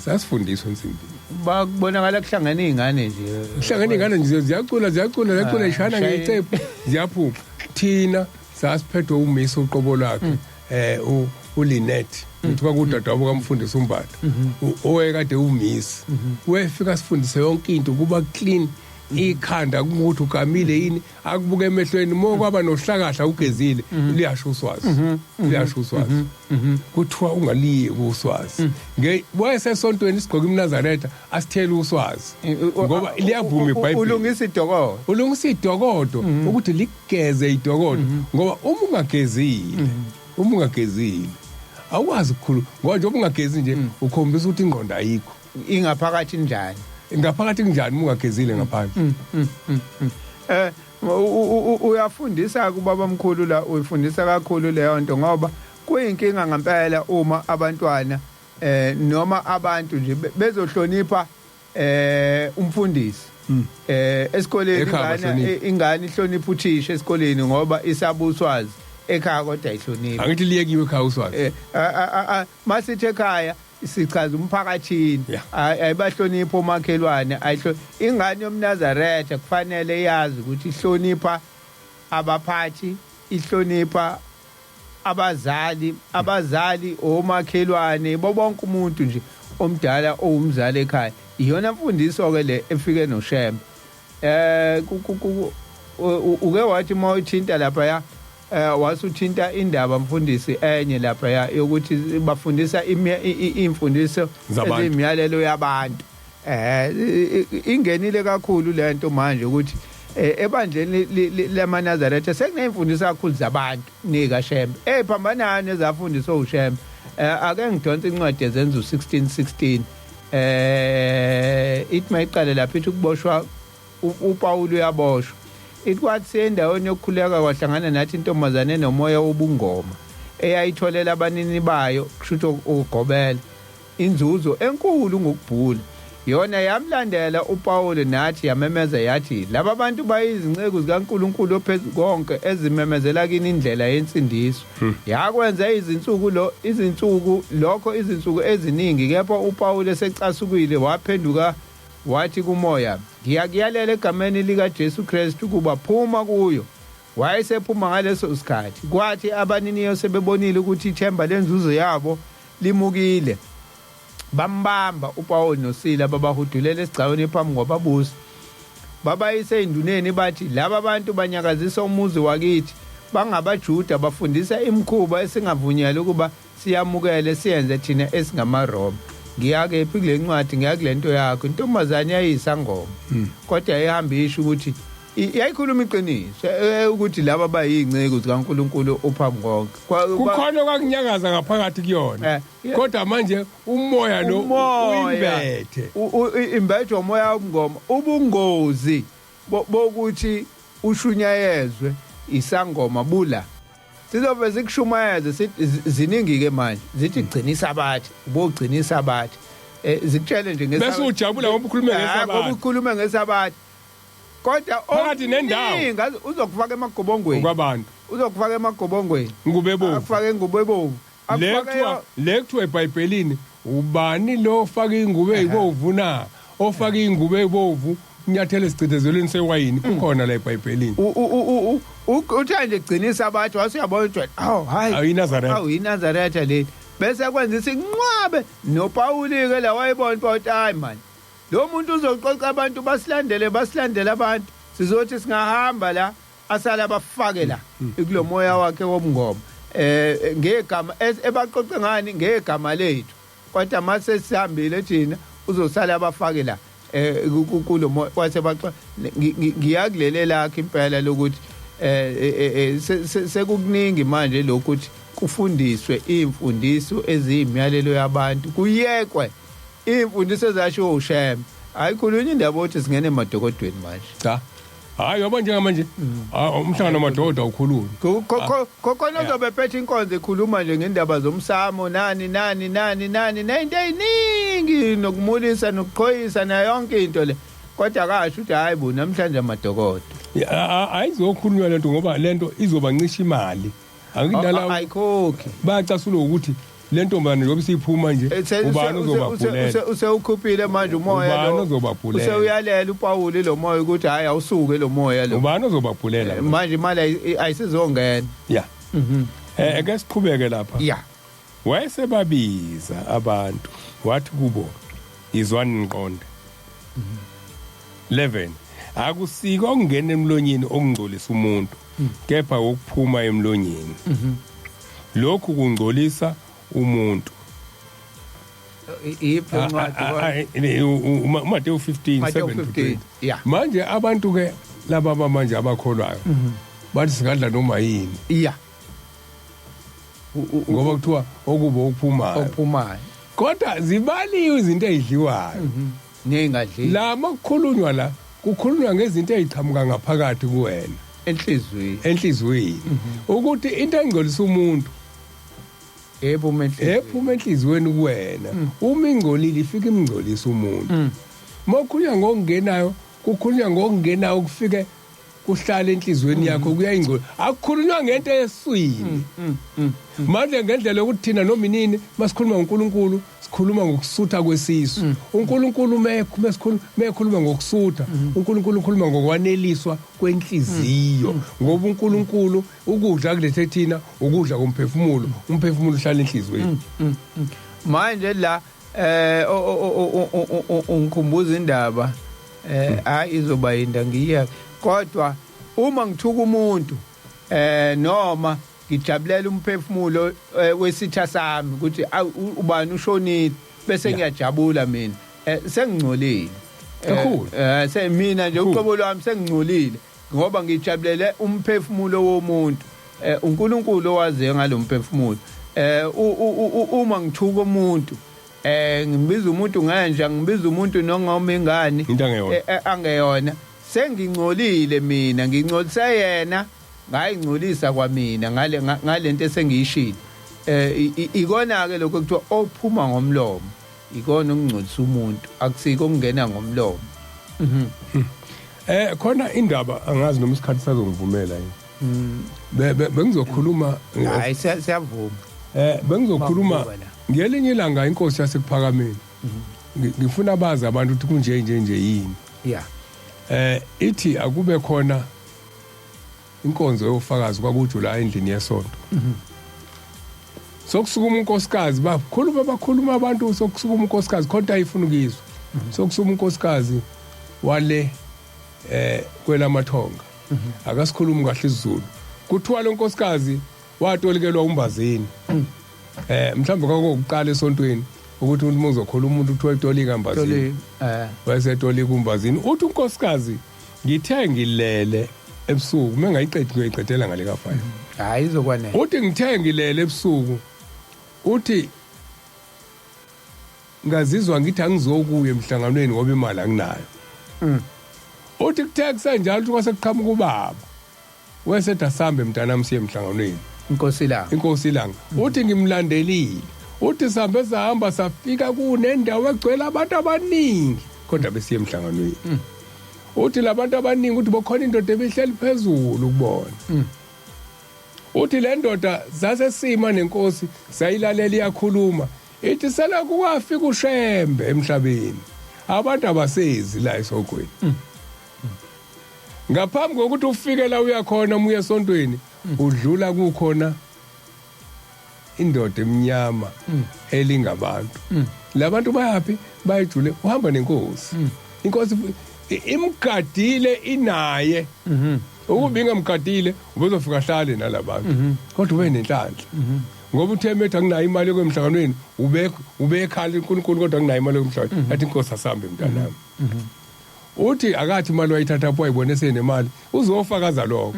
sasifundiswa ensimbini. Bakubonakala kuhlangene izingane nje. Kuhlangene izingane nje, ziyacula, ziyacula, ziyacula, ishana ngecephu, ziyaphuma. Thina sasiphethwe umisa uqobo lwakhe, uLinet, kuthiwa kudadewabo kamfundisi uMbatha, owayekade umisi. Wefika sifundise yonke into, kuba clean ikhanda, ukuthi ugamile yini, akubuke emehlweni, mo kwaba nohlakahla ugezile, liyasho uswazi, liyasho uswazi. Kuthiwa ungaliyi uswazi. Wayesesontweni sigqoka imNazaretha, asithele uswazi ngoba liyavuma iBhayibheli. Ulungisa idokodo. Ulungisa idokodo, ukuthi ligeze idokodo, ngoba uma ungagezile, uma ungagezile awukwazi ukukhuluma, ngoba njengoba ungagezi nje ukhombisa ukuthi ingqondo ayikho. Ingaphakathi njani? Ngaphakathi kunjani uma ungagezile ngaphandle? Uyafundisa kubaba mkhulu la, uyifundisa kakhulu leyo nto, ngoba kuyinkinga ngempela uma abantwana noma abantu nje bezohlonipha umfundisi esikoleni. Ekhaya ingane bahloniphe. Ingane ihlonipha uthisha esikoleni ngoba isabuswazi ekhaya, kodwa ayihloniphi. Angithi liyekiwe ekhaya uswazi. Masithi ekhaya sichaza umphakathini. Ayibahloniphi omakhelwane, ayihlo ingane yomNazaretha kufanele yazi ukuthi ihlonipha abaphathi, ihlonipha abazali, abazali, omakhelwane, bonke umuntu nje omdala owumzali ekhaya. Iyona mfundiso ke le efike noShembe. Uke wathi mawuthinta lapha ya, wasuthinta indaba, mfundisi, enye lapha ya yokuthi bafundisa imfundiso Zabantu. eziyimiyalelo yabantu. Ingenile kakhulu lento manje ukuthi ebandleni lamaNazaretha sekuneyimfundiso kakhulu zabantu nikaShembe ephambanayo nezafundiswa uShembe. Ake ngidonse incwadi ezenza u1616. Ithi mayiqale lapha ithi ukuboshwa uPaul uyaboshwa. Ithi kwathi endaweni yokukhuleka kwahlangana nathi intombazane enomoya wobungoma eyayitholela abanini bayo, kusho ukuthi ukugobela, inzuzo enkulu ngokubhula. Yona yamlandela uPawulu nathi yamemeza yathi, laba bantu bayizinceku zikaNkulunkulu ophezu konke ezimemezela kini indlela yensindiso. Yakwenza izinsuku lo izinsuku lokho izinsuku eziningi, kepha uPawulu esecasukile waphenduka wathi kumoya, ngiyakuyalela egameni likaJesu Kristu ukuba phuma kuyo. Wayesephuma ngaleso sikhathi. Kwathi abaniniyo sebebonile ukuthi ithemba lenzuzo yabo limukile, bambamba uPawulu noSila babahudulela esigcawini phambi kwababusi. Babayise enduneni bathi, laba bantu banyakazisa umuzi wakithi, bangabaJuda, bafundisa imikhuba esingavunyelwe ukuba siyamukele siyenze thina esingamaRoma. Ngiya kephi kule ncwadi? Ngiya kule nto yakho. Intombazane yayiyisangoma, kodwa yayihamba isho ukuthi yayikhuluma iqiniso, ukuthi laba bayiy'nceku zikaNkulunkulu ophambi konke. Kukhona okwakunyakaza ngaphakathi kuyona, kodwa manje umoya lo uyimbethe, imbethwe umoya wobungoma. Ubungozi bokuthi ushunyayezwe isangoma bula sizobe sikushumayeze. Ziningi-ke manje zithi gcina isabatha, ubogcina isabatha, zikutshele nje bese ujabula ngoba ukhulume ngesabatha, ngoba ukhulume ngesabatha, kodwa phakathi nendawo uzokufaka emagobongweni kwabantu, uzokufaka emagobongweni, ngubo ebomvu, akufake ingubo ebomvu. Le kuthiwa eBhayibhelini, ubani lo ofaka ingubo eyibomvu na? Ofaka ingubo eyibomvu unyathela esicindezelweni sewayini, kukhona la eBhayibhelini. Uthi nje gcina isabatha, wase uyabona ukuthi awu hayi, awu iNazaretha, awu iNazaretha leli, bese kwenza isinqwabe noPawuli ke la wayebona ukuthi hayi man, lo muntu uzoqoqa abantu basilandele, basilandele abantu, sizothi singahamba la asala bafake la kulo moya wakhe wobungoma, ngegama ebaqoqe ngani, ngegama lethu, kodwa mase sihambile thina uzosala abafake la kulo moya kwase baxa. Ngiyakulele lakho impela lokuthi sekukuningi manje lokhu ukuthi kufundiswe imfundiso eziyimiyalelo yabantu, kuyekwe imfundiso ezashiwo uShembe. Ayikhulunywa indaba ukuthi singene emadokodweni manje. Cha, hayi, yabo njengamanje umhlangano wamadoda awukhulumi. Khona ozobe phethe inkonzo ekhuluma nje ngendaba zomsamo, nani nani nani nani, nento eziningi, nokumulisa nokuqhoyisa nayo yonke into le, kodwa akasho ukuthi hayi bo, namhlanje amadokodo. Ayizokhulunywa lento ngoba lento izobancisha imali. Angidala Ayikhokhi. Bayacasulwa ukuthi le ntombazane njengoba isiphuma nje, ubani ozobabhulela? Usewukhuphile manje umoya. Ubani lo ozobabhulela? Usewuyalela uPawuli lo moya ukuthi hayi, awusuke lo moya lo. Ubani ozobabhulela? Manje imali ayisizongena. Ya, ake siqhubeke lapha. Wayesebabiza abantu wathi kubo, izwani niqonde. 11 Akusiko okungena emlonyeni okungcolisa umuntu, kepha ukuphuma emlonyeni, lokhu kungcolisa umuntu. Iphi incwadi? uMateyu 15. Mateyu 7 to 15, 20. Manje abantu ke laba manje abakholwayo bathi singadla noma yini, ngoba kuthiwa okubo okuphumayo. Okuphumayo. Kodwa zibaliwe izinto ezidliwayo Neyingadliwa. La makukhulunywa la, kukhulunywa ngezinto eziqhamuka ngaphakathi kuwena. Enhliziyweni. Enhliziyweni, ukuthi into engcolisa umuntu ephuma enhliziyweni. Ephuma enhliziyweni kuwena. Uma ingcolile, ifika imngcolisa umuntu. Makukhulunywa ngokungenayo, kukhulunywa ngokungenayo kufike kuhlala enhliziyweni yakho, kuyayingcola. Akukhulunywa ngento eswini. Manje ngendlela yokuthi thina noma inini masikhuluma ngoNkulunkulu, sikhuluma ngokusutha kwesisu. uNkulunkulu mesikhuluma, mekhuluma ngokusutha, uNkulunkulu ukhuluma ngokwaneliswa kwenhliziyo, ngoba uNkulunkulu ukudla kulethe thina ukudla komphefumulo, umphefumulo uhlala enhliziyweni. Manje la ungikhumbuza indaba, hayi, izoba yinda ngiyeke, kodwa uma ngithuka umuntu noma ngijabulela umphefumulo wesitha sami ukuthi awu, ubani ushonile, bese ngiyajabula mina, sengingcolile. Kakhulu. Semina nje uqobo lwami sengingcolile ngoba ngijabulele umphefumulo womuntu. uNkulunkulu owaziyo ngalomphefumulo. Uma ngithuka umuntu Ngimbiza umuntu ngenja, ngimbiza umuntu nongoma ingane. Into angeyona. Angeyona. Sengingcolile mina, ngingcolise yena, ngayingcolisa kwamina ngale ngalento esengiyishilo. Ikona ke lokho kuthiwa ophuma ngomlomo ikona okungcolisa umuntu, akusiko okungena ngomlomo. Khona indaba angazi noma isikhathi sazongivumela yini. Bengizokhuluma Hayi, siyavuma. Bengizokhuluma Bavuka la. Ngelinye ilanga inkosi yasekuphakameni. Ngifuna bazi abantu ukuthi kunje nje nje yini. Ithi akube khona inkonzo yofakazi kwakuJuly endlini yesonto. Sokusukuma unkosikazi, bakhuluma bakhuluma abantu, sokusukuma unkosikazi khona ayifuna ukizwa. Sokusukuma unkosikazi wale kwelamathonga. Akasikhulumi kahle isiZulu. Kuthiwa lo nkosikazi watolikelwa umbazini. Mhlawumbe kwakuqala esontweni ukuthi umuntu uzokhuluma umuntu kuthiwa etolika umbazini. Toli. Wayesetolika umbazini. Uthi unkosikazi ngithe ngilele ebusuku mengayiqedi ngiyoyiqedela ngale ka 5. Hayi, izokwanela. Uthi ngithe ngilele ebusuku, uthi ngazizwa ngithi angizokuya emhlanganweni ngoba imali anginayo. Uthi kuthe kusenjalo uthi kwase kuqhamuka ubaba. Wesethi asambe mntanami siye emhlanganweni. Inkosi la. Inkosi ilanga. Uthi ngimlandelile. Uthi sambe sahamba safika kunendawo egcwele abantu abaningi kodwa besiye emhlanganweni. Uthi labantu abaningi uthi bokhona indoda ebihleli phezulu kubona. Uthi le ndoda zasesima nenkosi sayilalela iyakhuluma. Ithi selokhu kwafika uShembe emhlabeni abantu abasezi la esogweni. Ngaphambi kokuthi ufike la uyakhona umuye esontweni udlula kukhona indoda emnyama elingabantu. Labantu bayapi bayijule uhamba nenkosi. Inkosi imgadile inaye. Ukuba ingamgadile ubezofika hlale nalabantu. Kodwa ube nenhlanhla. Ngoba uthe methu anginayo imali yokwemhlanganweni ubekhala uNkulunkulu kodwa anginayo imali yokwemhlanganweni. Athi inkosi asambe mntanami. Uthi akathi imali wayithatha pho ayibone senemali uzofakaza lokho.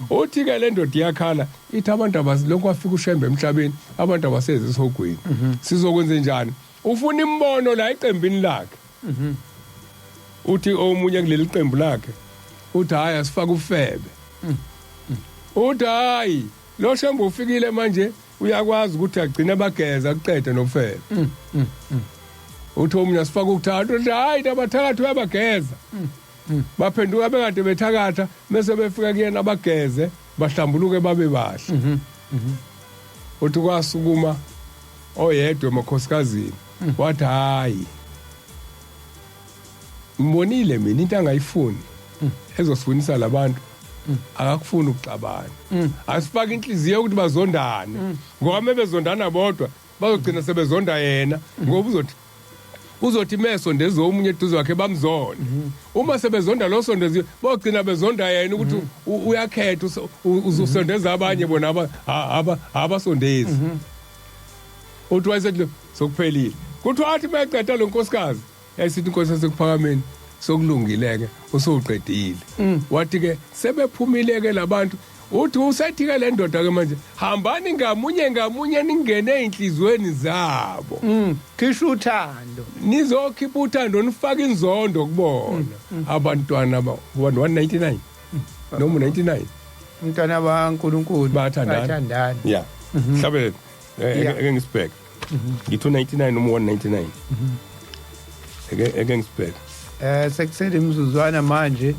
Uthi ke le ndoda iyakhala ithi abantu abasilokhu wafika uShembe emhlabeni abantu abaseze esogweni. Sizokwenza njani? Ufuna imbono la eqembini lakhe. Uthi omunye kuleli qembu lakhe uthi hayi asifake ufebe. Uthi hayi lo Shembe ufikile manje uyakwazi ukuthi agcine bageza aqede nofebe. Uthi omunye asifake ukuthatha uthi hayi abathakathi uyabageza. Baphenduka bekade bethakatha bese befika kuyena abageze bahlambuluke babe bahle. Uthi kwasukuma oyedwa emakhosikazini wathi hayi ngibonile mina into angayifuni ezosifunisa labantu akakufuni ukuxabana. Asifake inhliziyo ukuthi bazondane ngoba mebezondana bodwa bazogcina sebezonda yena ngoba uzothi mesondeza omunye eduze wakhe bamzonde. Uma sebezonda lo sondeziwe bogcina bezonda yena ukuthi uyakhetha uzosondeza abanye bona abasondezi. Uthi wayesethi sokuphelile. Kuthiwa athi meqeda lo nkosikazi yayisithi inkosi yasekuphakameni sokulungile ke usuqedile. Wathi ke sebephumile ke labantu. Uthi usethi ke le ndoda ke manje hambani ngamunye ngamunye ningene einhlizweni zabo. Khisha uthando. Nizokhipha uthando nifake inzondo kubona. Abantwana ba 199 noma 99. Umntwana kaNkuluNkulu Bathandana. Yeah. Mhlawumbe eke ngisibheke. Ngithi 99 noma 199. Eke ngisibheke. Sekusele imizuzwana manje.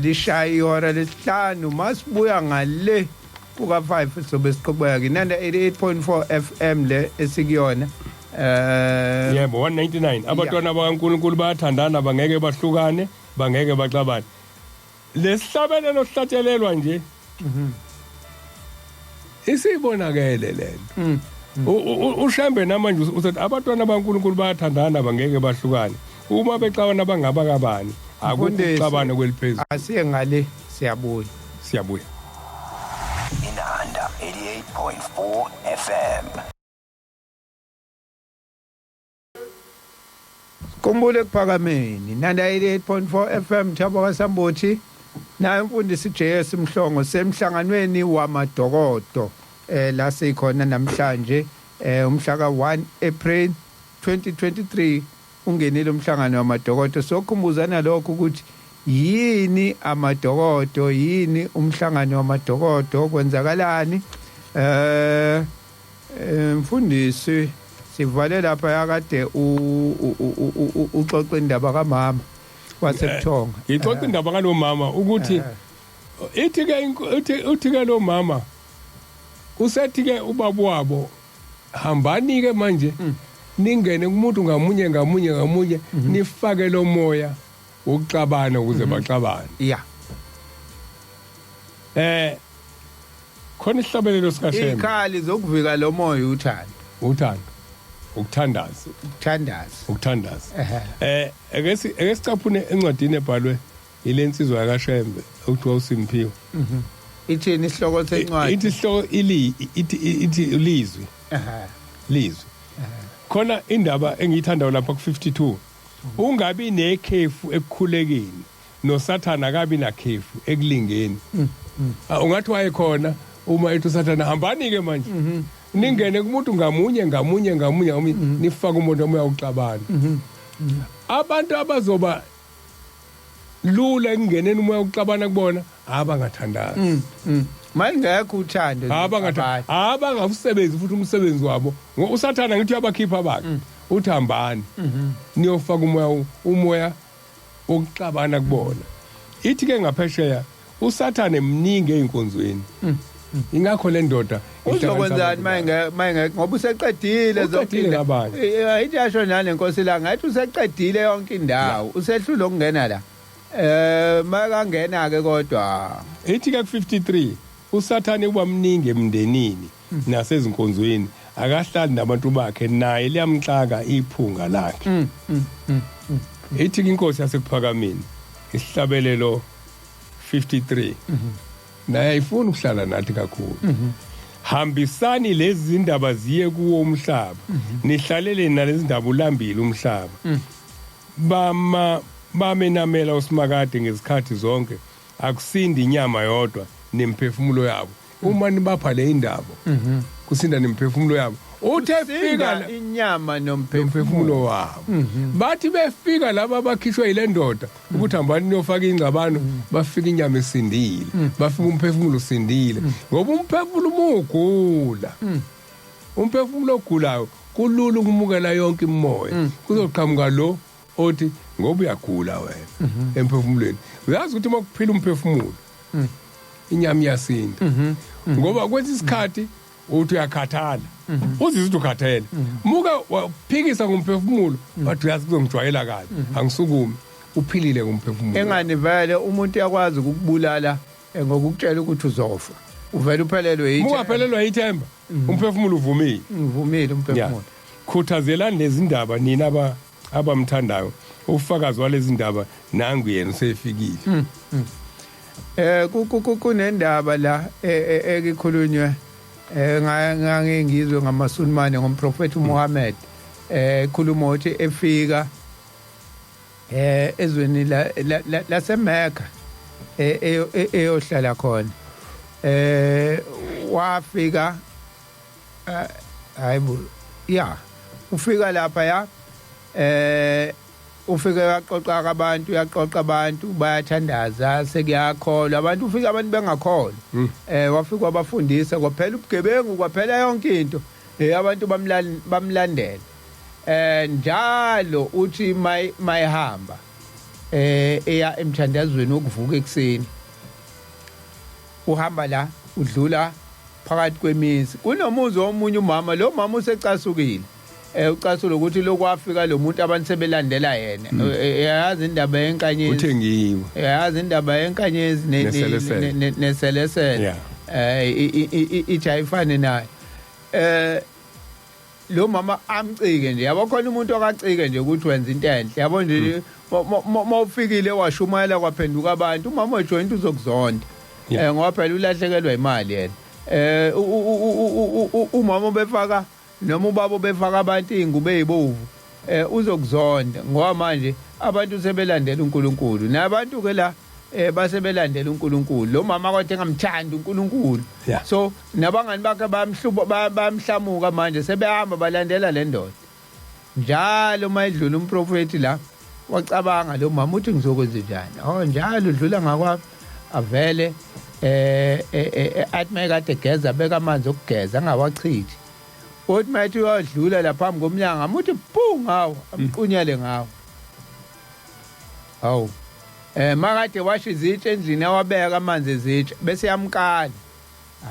Lishaya ihora lesihlanu masibuya ngale kuka 5 sobe siqhubeka kinanda 88.4 FM le esikuyona. Yebo 199 abantwana bakaNkuluNkulu bayathandana bangeke bahlukane bangeke baxabane. Lesihlabelelo sihlatshelelwa nje. Isibonakele lento. uShembe namanje uthi abantwana bakaNkuluNkulu bayathandana bangeke bahlukane. Uma bexabana bangaba kabani akuxabana kweliphezulu. Asiye ngale siyabuya. Siyabuya. Inanda 88.4 FM. Kumbule ekuphakameni Nanda 88.4 FM Thabo kaSambothi naye umfundisi JS Mhlongo semhlanganweni wamadokodo la sikhona namhlanje umhla ka 1 April 2023 ungenile umhlangano wamadokodo. Sokhumbuzana lokho ukuthi yini amadokodo, yini umhlangano wamadokodo, kwenzakalani. Mfundisi, sivale lapha yakade uxoxa indaba kamama wasebuthonga. Ngixoxa indaba kalomama ukuthi ithi ke uthi ke lo mama usethi ke ubaba wabo, hambani ke manje ningene kumuntu ngamunye ngamunye ngamunye, nifake lo moya wokuxabana ukuze baxabane. Khona isihlabelelo sikaShembe. Ikhali zokuvika lo moya uthando. Uthando, ukuthandaza. Ukuthandaza. Ukuthandaza. Ake sicaphune encwadini ebhalwe ilensizwa yakaShembe okuthiwa uSimphiwe. Ithini isihloko sencwadi? Ithi isihloko ili ithi ilizwi. Lizwi. Khona indaba engiyithandayo lapha ku52. Ungabi nekhefu ekukhulekeni, noSathana akabi nakhefu ekulingeni. Ungathi wayekhona uma ethi uSathana, hambani ke manje ningene kumuntu ngamunye ngamunye ngamunye ngamunye, nifake umuntu omoya uxabana. Abantu abazoba lula ekungeneni umoya uxabana kubona abangathandazi. Mayingekho uthando. Abangawusebenzi futhi umsebenzi wabo. USathana ngithi uyabakhipha bakhe. Uthi hambani niyofaka umoya wokuxabana kubona. Ithi ke ngaphesheya uSathane mningi einkonzweni. Ingakho le ndoda uzokwenzani mayinge ngoba useqedile zonke ngabanye. Ithi yasho nale Nkosi la ngathi useqedile yonke indawo, usehlula ukungena la. Makangena ke kodwa. Ithi ke ku53 uSathane uba mningi emndenini nasezinkonzweni, akahlali nabantu bakhe, naye liyamxaka iphunga lakhe. Ithi inkosi yasekuphakameni isihlabelelo 53 naye ayifuni ukuhlala nathi kakhulu. Hambisani lezi zindaba ziye kuwo umhlaba, nihlalele nalezi ndaba ulambile umhlaba. Bamenamela uSimakade ngezikhathi zonke, akusindi inyama yodwa nemphefumulo yabo. Uma nibapha le indaba kusinda nemphefumulo yabo. Uthe fika inyama nomphefumulo wabo. Bathi befika laba abakhishwe ile ndoda ukuthi hambani niyofaka ingxabano, bafika inyama esindile, bafika umphefumulo usindile. Ngoba umphefumulo umugula, umphefumulo ogulayo kulula ukumukela yonke imoya. Kuzoqhamuka lo othi ngoba uyagula wena emphefumulweni. Uyazi ukuthi uma kuphila umphefumulo inyama iyasinda. Ngoba kwesinye isikhathi uthi uyakhathala, uzizwa ukuthi ukhathele, muka waphikisa ngomphefumulo, wathi uyazi kuzongijwayela kabi, angisukume. Uphilile ngomphefumulo. Engani vele umuntu uyakwazi ukukubulala ngokukutshela ukuthi uzofa, uvele uphelelwe yithemba. Mungaphelelwa yithemba, umphefumulo uvumile. Uvumile umphefumulo. Khuthazelani lezi ndaba nina abamthandayo. Ufakazi walezi ndaba nangu yena usefikile. Kunendaba la ekikhulunywe ngangizwe ngamaSulumane ngomprofeti uMuhammad, ekhuluma ukuthi efika ezweni laseMecca eyohlala khona, wafika hayibo ya ufika lapha ya ufike yaqoqa abantu, yaqoqa abantu bayathandaza, sekuyakholwa abantu, ufika abantu bengakholwa. Wafika wabafundisa, kwaphela ubugebengu, kwaphela yonke into, abantu bamlandela. Njalo uthi mayihamba eya emthandazweni wokuvuka ekuseni, uhamba la udlula phakathi kwemizi, kunomuzi omunye umama, lo mama usecasukile. Ucasula ukuthi lokwafika lo muntu abantu sebelandela yena. Yazi indaba yenkanyezi, uthengiwe, yazi indaba yenkanyezi neselesele, ithi ayifane naye. Lo mama amcike nje, yabo khona umuntu okacike nje ukuthi wenza into enhle, yabo nje mawufikile washumayela kwaphenduka abantu, umama wejoint uzokuzonda ngoba phela ulahlekelwa imali yena. Umama obefaka noma ubaba obefaka abantu ingubo ezibovu uzokuzonda ngoba manje abantu sebelandela uNkulunkulu, nabantu ke la basebelandela uNkulunkulu. Lo mama kodwa engamthandi uNkulunkulu, so nabangani bakhe bamhluba bamhlamuka manje, sebehamba balandela le ndoda. Njalo uma edlula umprofethi la, wacabanga lo mama uthi ngizokwenza njani. Oh, njalo udlula ngakwami, avele athi mayekade egeza beka amanzi okugeza angawachithi. Uthi mayethi uyadlula lapha phambi komnyango, amuthi phu ngawo, amqunyele ngawo. Hawu. Makade washa izitsha endlini, awabeka amanzi ezitsha bese yamkala.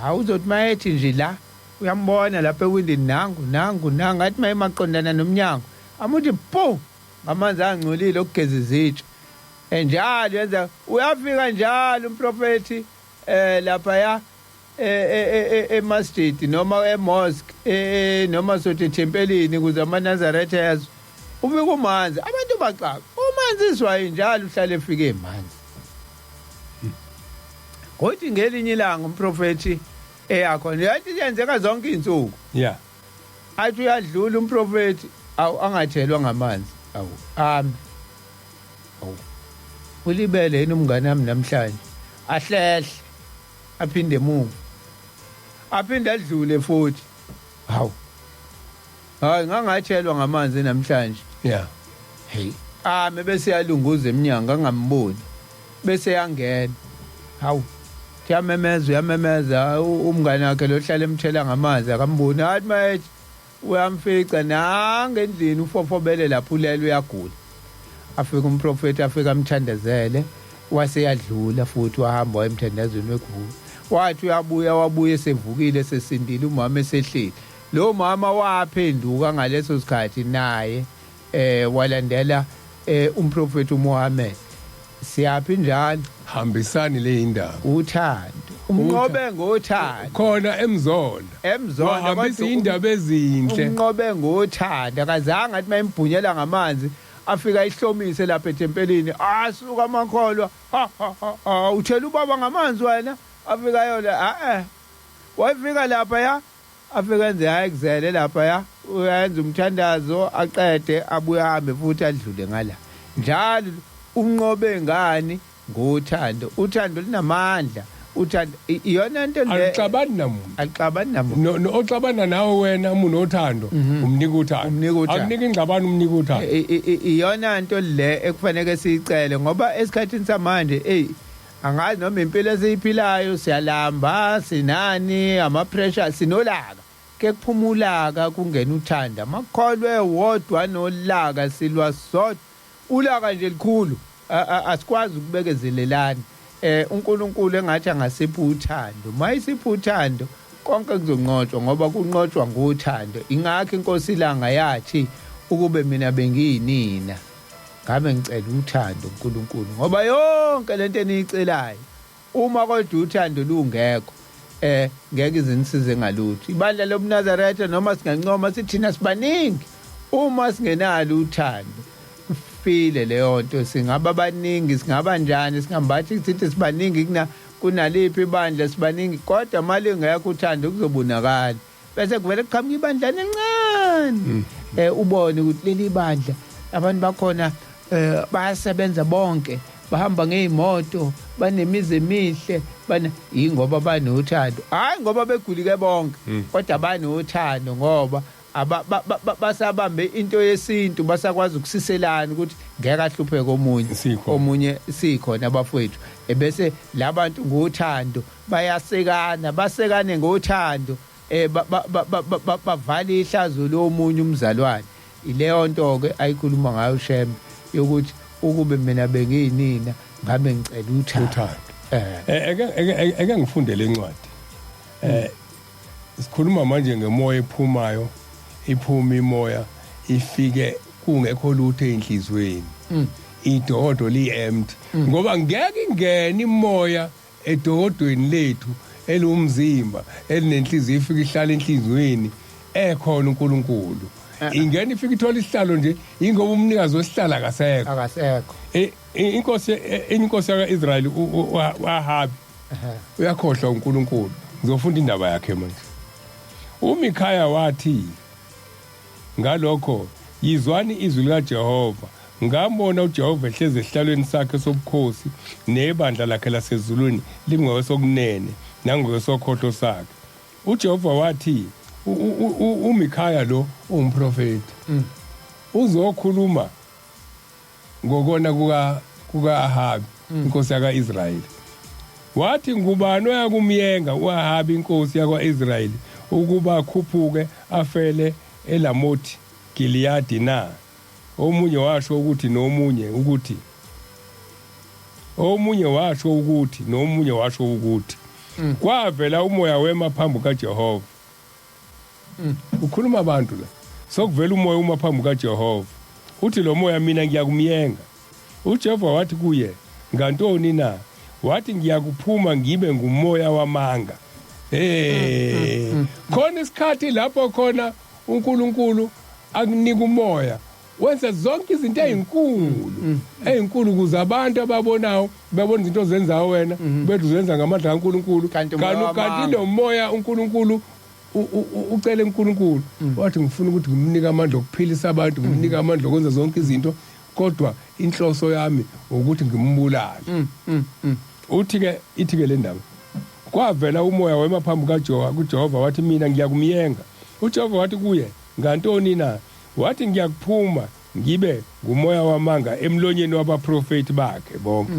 Hawu, uzothi mayethi nje la uyambona lapha ewindini, nangu nangu nangu, athi mayemaqondana nomnyango amuthi phu ngamanzi angcolile okugeza izitsha. Njalo yenza, uyafika njalo umprofethi lapha ya emasjid noma emosque noma sothi ethempelini ukuze amaNazaretha yazo, ufika umanzi, abantu baxaka umanziswa njalo, uhlale efike emanzi. Kodwa ngelinye ilanga umprofethi eyakhona, yathi yenzeka zonke izinsuku, athi uyadlula umprofethi, awu, angathelwa ngamanzi. Awu, ami, awu, ulibele yini umngane wami namhlanje? Ahlehle, aphinde emuva, aphinde adlule futhi. Hawu, hayi, ngangathelwa ngamanzi namhlanje. Hey, ame bese yalunguza eminyango, angamboni, bese yangena. Hawu, uyamemeza, uyamemeza umngane wakhe lo hlala emthela ngamanzi, akamboni. Hathi mayethi uyamfica nanga endlini, ufofobele lapho, ulele, uyagula. Afika umprofeti, afika amthandazele, wase yadlula futhi, wahamba wayemthandazweni wekuvuka. Wathi uyabuya, wabuya esevukile, sesindile umama, esehleli. Lo mama waphenduka ngaleso sikhathi naye, walandela umprofeti uMuhammad. Siyaphi njalo? Hambisani le indaba. Uthando, umnqobe ngothando. Khona emzonda. Emzonda. Wahambisa indaba ezinhle. Umnqobe ngothando, akazange athi mayimbhunyela ngamanzi afika ihlomise lapha ethempelini, asuka amakholwa, ha ha ha, uthela ubaba ngamanzi wena. Afika yona, a wayefika lapha ya, afika enze hayi kuzele lapha ya, uyenza umthandazo, aqede, abuye ahambe futhi adlule ngala. Njalo unqobe ngani? Ngothando. Uthando linamandla, uthando iyona nto le. Alixabani namuntu. Alixabani namuntu. No, oxabana nawe wena unothando, umnika uthando. Umnika uthando. Akunika ingxabano, umnika uthando. Iyona nto le ekufanele siyicele, ngoba esikhathini samanje, ey, angazi noma impilo esiyiphilayo, siyalamba, sinani ama pressure, sinolaka. Ke kuphumulaka, kungena uthando. Amakholwe wodwa nolaka, silwa sodwa. Ulaka nje likhulu, asikwazi ukubekezelelana. UNkulunkulu engathi angasipha uthando. Mayisipha uthando, konke kuzonqotshwa, ngoba kunqotshwa ngothando. Ingakho inkosi ilanga yathi, ukube mina bengiyinina, ngabe ngicela uthando uNkulunkulu, ngoba yonke lento eniyicelayo, uma kodwa uthando lungekho, ngeke izinisize ngalutho. Ibandla lobuNazaretha, noma singancoma sithina sibaningi, uma singenalo uthando, file leyo nto. Singaba baningi, singaba njani, singambathi sithi sibaningi kunaliphi ibandla, sibaningi, kodwa mali ingekho uthando, kuzobonakala bese kuvele kuqhamuka ibandla elincane. Ubone ukuthi leli bandla abantu bakhona bayasebenza bonke, bahamba ngezimoto, banemizi emihle, bana ingoba banothando. Hayi ngoba begulike bonke, kodwa banothando ngoba basabambe into yesintu, basakwazi ukusiselana ukuthi ngeke ahlupheke omunye. Sikhona. Omunye sikhona abafowethu, ebese labantu ngothando bayasekana, basekane ngothando, bavala ihlazo lomunye umzalwane. Ileyo nto ke ayikhuluma ngayo Shembe, yokuthi ukube mina bengiyinina, ngabe ngicela uthando. Uthando. Eke ngifunde le ncwadi. Sikhuluma manje ngemoya ephumayo, iphuma imoya ifike kungekho lutho einhlizweni, idokodo li empty, ngoba ngeke ingene imoya edokodweni lethu eliwumzimba elinenhliziyo, ifike ihlala enhliziyweni ekhona uNkulunkulu. Ingena ifike ithola isihlalo nje, ingoba umnikazi wesihlalo akasekho. Akasekho. Inkosi yakwa-Israyeli u-Ahabi uyakhohlwa uNkulunkulu. Ngizofunda indaba yakhe manje. UMikhaya wathi, ngalokho yizwani izwi likaJehova. Ngambona uJehova ehlezi esihlalweni sakhe sobukhosi, nebandla lakhe lasezulwini lingokwesokunene nangokwesokhohlo sakhe. UJehova wathi, uMikhaya lo uwumprofeti. Uzokhuluma ngokona kuka Ahabi inkosi yaka-Israyeli. Wathi, ngubani oyakumyenga u-Ahabi inkosi yakwa-Israyeli ukuba akhuphuke afele eLamothi Giliyadi na? Omunye washo ukuthi nomunye ukuthi, omunye washo ukuthi nomunye washo ukuthi. Kwavela umoya wema phambi kukaJehova. Ukhuluma abantu la. Sokuvela umoya uma phambi kukaJehova. Uthi lo moya, mina ngiyakumyenga. UJehova wathi kuye, ngantoni na? Wathi, ngiyakuphuma ngibe ngumoya wamanga. Hey, khona isikhathi lapho khona uNkulunkulu akunika umoya wenza zonke izinto ezinkulu ezinkulu ukuze abantu ababonayo babone izinto ozenzayo wena, bethi uzenza ngamandla kaNkulunkulu, Kanti umoya kanti wamanga. lo moya uNkulunkulu ucele uNkulunkulu, wathi ngifuna ukuthi ngimnike amandla okuphilisa abantu, ngimnike amandla okwenza zonke izinto, kodwa inhloso yami ukuthi ngimbulale. Uthi ke, ithi ke le ndaba, kwavela umoya wema phambi kaJehova kuJehova, wathi, mina ngiyakumyenga. UJehova wathi kuye, ngantoni na? Wathi, ngiyakuphuma ngibe ngumoya wamanga emlonyeni wabaprofeti bakhe bonke.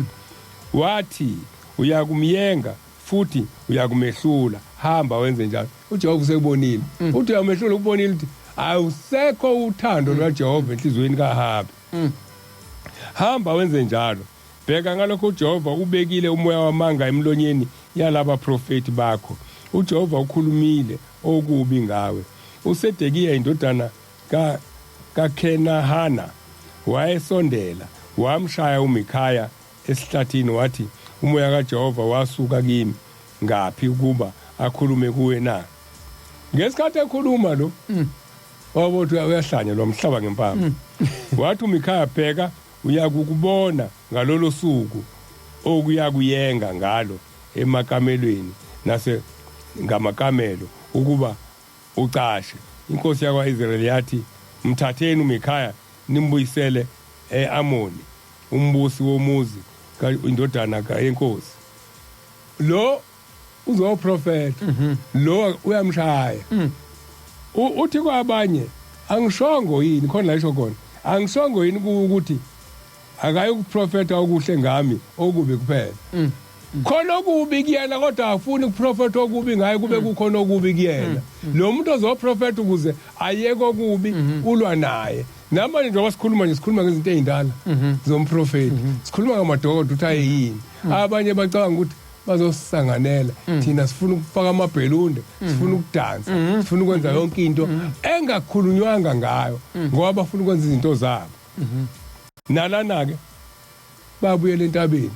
Wathi, uyakumyenga futhi uyakumehlula, hamba wenze njalo. UJehova usekubonile, uthi uyamehlula, ubonile ukuthi awusekho uthando lwaJehova enhliziyweni kaAhabi. Hamba wenze njalo. Bheka, ngalokho uJehova ubekile umoya wamanga emlonyeni yalaba profeti bakho. UJehova ukhulumile okubi ngawe. USedekiya indodana ka kaKhenahana wayesondela, wamshaya uMikhaya esihlathini, wathi, umoya kaJehova wasuka kimi ngaphi ukuba akhulume kuwe na? Ngesikhathi ekhuluma lo wabothi uyahlanya lo mhlaba ngempama. Wathi uMikhaya, bheka, uyakukubona ngalolo suku okuyakuyenga ngalo emakamelweni nase ngamakamelo ukuba ucashe. Inkosi yakwa-Israyeli yathi, mthatheni uMikhaya nimbuyisele e-Amoni umbusi womuzi indodana yenkosi. Lo uzoprofetha, lo uyamshaya. Uthi kwabanye, angishongo yini khona la isho khona, angishongo yini ukuthi akayikuprofetha okuhle ngami, okubi kuphela? Khona okubi kuyena, kodwa afuni ukuprofetha okubi ngaye, kube kukhona okubi kuyena. Lo muntu ozoprofetha ukuze ayeke okubi ulwa naye. Namanje njengoba sikhuluma nje, sikhuluma ngezinto ey'ndala zomprofethi, sikhuluma ngamadokodo ukuthi ayeyini. Abanye bacabanga ukuthi bazosisanganela thina, sifuna ukufaka amabhelunde, sifuna ukudansa, sifuna ukwenza yonke into engakhulunywanga ngayo, ngoba bafuna ukwenza izinto zabo. Nalana-ke babuyela entabeni,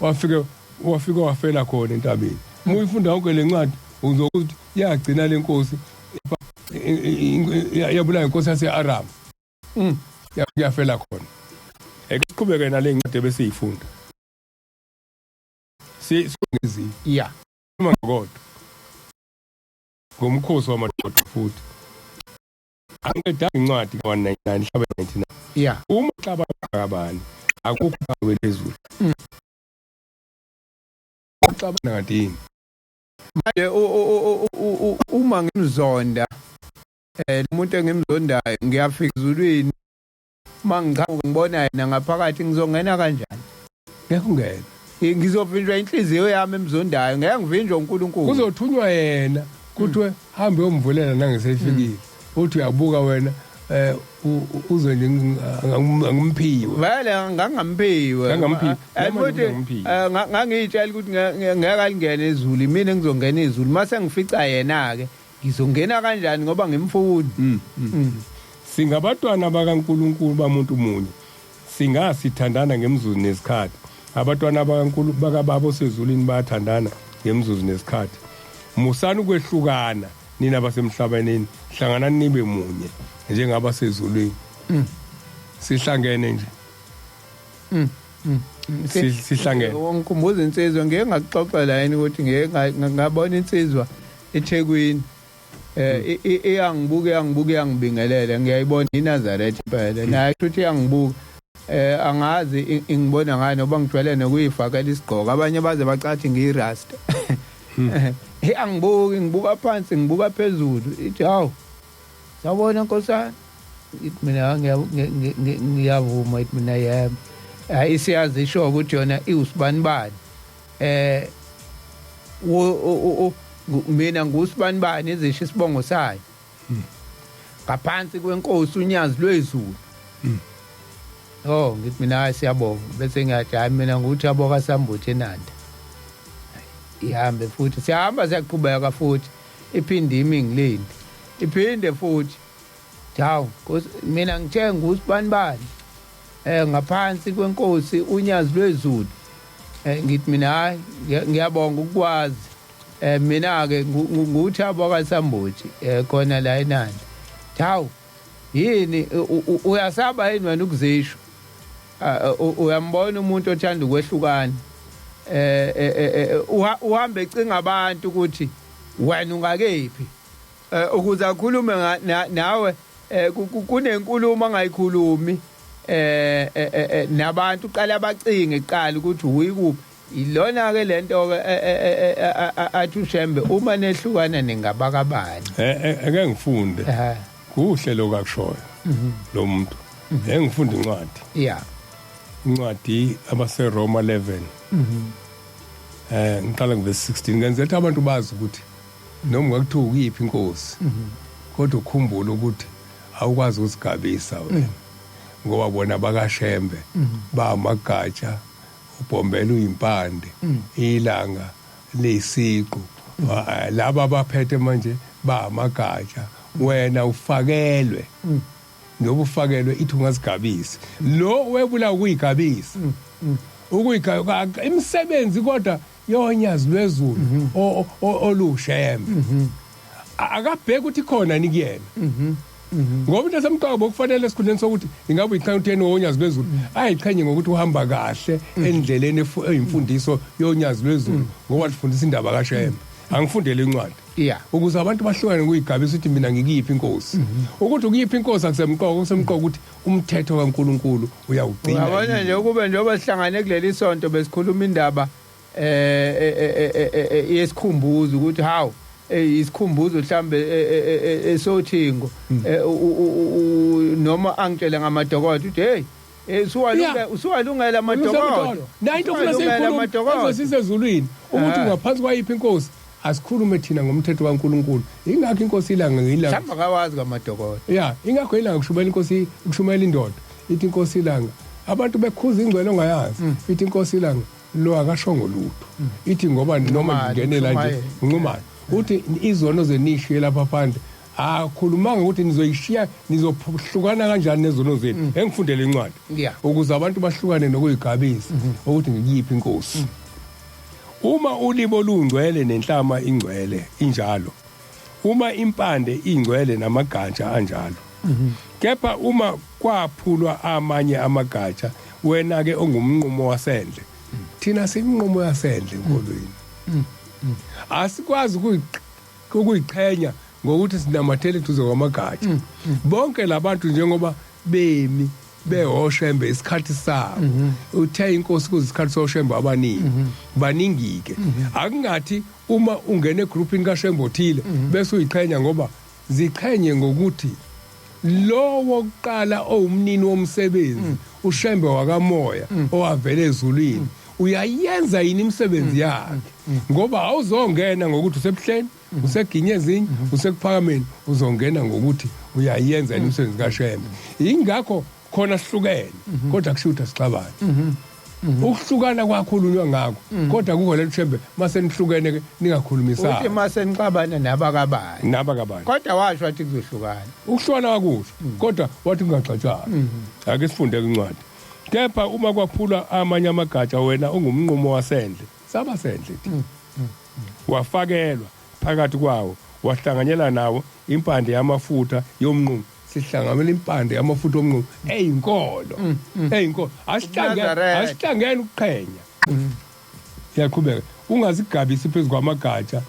wafike wafela khona entabeni. Uma uyifunda yonke le ncwadi uzokuthi yagcina le nkosi yabulala inkosi yase-Aram, yafela khona. Eke siqhubeke nale ncwadi ebesiyifunda singezinye uma kodwa ngomkhosi wamadoda futhi angiqedanga incwadi ka-199 hlabe 99. Uma xabana kabani akukho qhawe phezulu, uxabana kanti yini? Manje uma ngimzonda umuntu engimzondayo, ngiyafika ezulwini, uma ngiqhamuka ngibona yena ngaphakathi, ngizongena kanjani? Ngeke ungene. Ngizovinjwa inhliziyo yami emzondayo, ngeke ngivinjwe uNkulunkulu. Kuzothunywa yena, kuthiwe hambe uyomvulela nangesefikile. Uthi uyabuka wena, uze nje angimphiwe. Vele ngangamphiwe. Ngangamphiwe. Eh, Noma futhi ngangamphiwe. Ngangiyitshela ukuthi ngeke alingene izulu, mina ngizongena izulu. Mase ngifica yena ke, ngizongena kanjani ngoba ngimfuni? Singabatwana bakaNkulunkulu bamuntu munye. Singasithandana ngemzuzu nesikhathi. Abatwana bakaNkulunkulu bakababa osezulwini bayathandana ngemzuzu nesikhathi. Musani ukwehlukana nina basemhlabeni, hlanganani nibe munye njengabasezulwini. Sihlangene nje. Sihlangene. Ngikhumbuza insizwa, ngeke ngakuxoxela yini ukuthi ngeke ngabona insizwa eThekwini, iyangibuka, iyangibuka, iyangibingelela, ngiyayibona iNazaretha impela naye, futhi iyangibuka, angazi ingibona ngani ngoba ngijwayele nokuyifakela isigqoko, abanye baze bacathi ngiyirasta. Iyangibuka, ngibuka phansi, ngibuka phezulu, ithi, hawu, sawubona nkosana. Ithi mina ngiyavuma, ithi mina yebo. Hayi, siyazi isho ukuthi yona iwusibanibani, mina ngusibanibani, izisho isibongo sayo ngaphansi kwenkosi uNyazi lwezulu. Oh, ngithi mina hayi, siyabonga. Bese ngiyathi hayi, mina nguthi aboka Sambuthi eNanda. Ihambe futhi, siyahamba, siyaqhubeka futhi, iphinde imi ngilinde, iphinde futhi, hawu Nkosi, mina ngithe ngusibanibani ngaphansi kwenkosi uNyazi lwezulu. Ngithi mina hayi, ngiyabonga ukwazi. Mina ke nguThabo kaSambuthi khona la eNanda. Hawu, yini, uyasaba yini wena ukuzisho? Uyambona umuntu othanda ukwehlukana, uhambe ecinga abantu ukuthi wena ungakephi ukuze akhulume nawe. Kunenkulumo angayikhulumi nabantu, uqala abacinge kuqala ukuthi uyikuphi. Ilona ke lento ke athi uShembe, uma nehlukana ningabakabani. Eke ngifunde. Kuhle lokho akushoyo lo muntu. Engifunda incwadi. Incwadi abaseRoma 11. Ngiqala nge-verse 16, ngenzela ukuthi abantu bazi ukuthi noma ungakuthiwa ukuyiphi inkosi, kodwa ukhumbule ukuthi awukwazi ukuzigabisa wena, ngoba bona bakaShembe bamagatsha, ubhombela uyimpande, ilanga liyisiqu, laba abaphethe manje bamagatsha, wena ufakelwe noma ufakelwe, ithi ungazigabisi. Lo webula ukuyigabisa, ukuyigabisa imisebenzi kodwa yoNyazi lwezulu oluShembe, akabheki ukuthi khona ni kuyena, ngoba into esemqoka bokufanele esikhundleni sokuthi ingabe uyiqhenya utheni woNyazi lwezulu, ayiqhenye ngokuthi uhamba kahle endleleni eyimfundiso yoNyazi lwezulu, ngoba lifundisa indaba kaShembe. Angifundele incwadi ukuze abantu bahlukane ngokuyigabisa ukuthi mina ngikuyiphi inkosi. Ukuthi ukuyiphi inkosi akusemqoka, kusemqoka ukuthi umthetho kaNkuluNkulu uyawugcina. Uyabona nje, ukube njengoba sihlangane kuleli sonto besikhuluma indaba yesikhumbuzo, ukuthi hawu, isikhumbuzo mhlambe esothingo, noma angitshele ngamadokodo uthi hey, usuwalungela amadokodo. Nayo into ofuna siyikhuluma ezosisezulwini, ukuthi ungaphansi kwayiphi inkosi, asikhulume thina ngomthetho kaNkuluNkulu. Ingakho inkosi ilanga ngilanga mhlawumbe akawazi kamadokodo. Ya, ingakho ilanga kushumayela inkosi, kushumayela indoda, ithi inkosi ilanga, abantu bekhuza ingcwele ongayazi, ithi inkosi ilanga lo akashongo lutho, ithi ngoba noma ngingenela nje unqumane, uthi izono zenishiye lapha phandle, akhulumanga ukuthi nizoyishiya, nizohlukana kanjani nezono zenu. Engifundele incwadi ukuze abantu bahlukane nokuyigabisa ukuthi ngikuyiphi inkosi. Uma ulibo lungcwele nenhlama ingcwele injalo, uma impande ingcwele namagatsha anjalo, kepha uma kwaphulwa amanye amagatsha, wena ke ongumnqumo wasendle. Thina simnqumo yasendle enkolweni, asikwazi ukuyiqhenya ngokuthi sinamathele eduze kwamagatsha. Bonke labantu njengoba bemi behoshembe isikhathi sabo, uthe inkosi kuze isikhathi soshembe abaningi baningi-ke, akungathi uma ungena egrupini kaShembe othile bese uyiqhenya, ngoba ziqhenye ngokuthi lo wokuqala owumnini womsebenzi, uShembe wakamoya owavela ezulwini, uyayenza yini imisebenzi yakhe, ngoba awuzongena ngokuthi usebuhleni, useginye ezinye, usekuphakameni, uzongena ngokuthi uyayenza yini imisebenzi kaShembe. Ingakho khona sihlukene, kodwa kusho ukuthi asixabane. Ukuhlukana kwakhulunywa ngakho, kodwa kukho lelo Shembe mase nihlukene ke ningakhulumisani. Uthi mase nixabane nabakabani. Nabakabani. Kodwa washo wathi kuzohlukana. Ukuhlukana kwakusho, kodwa wathi kungaxatshana. Ake sifunde incwadi. Kepha uma kwaphulwa amanye amagatsha, wena ungumnqumo wasendle, saba sendle thina, wafakelwa phakathi kwawo, wahlanganyela nawo impande yamafutha yomnqumo. Sihlangamela impande yamafutha omnqumo eyinkolo, eyinkolo, asihlangene. UbuNazaretha. Asihlangene ukuqhenya. Iyaqhubeka, ungazigabisi phezu kwamagatsha,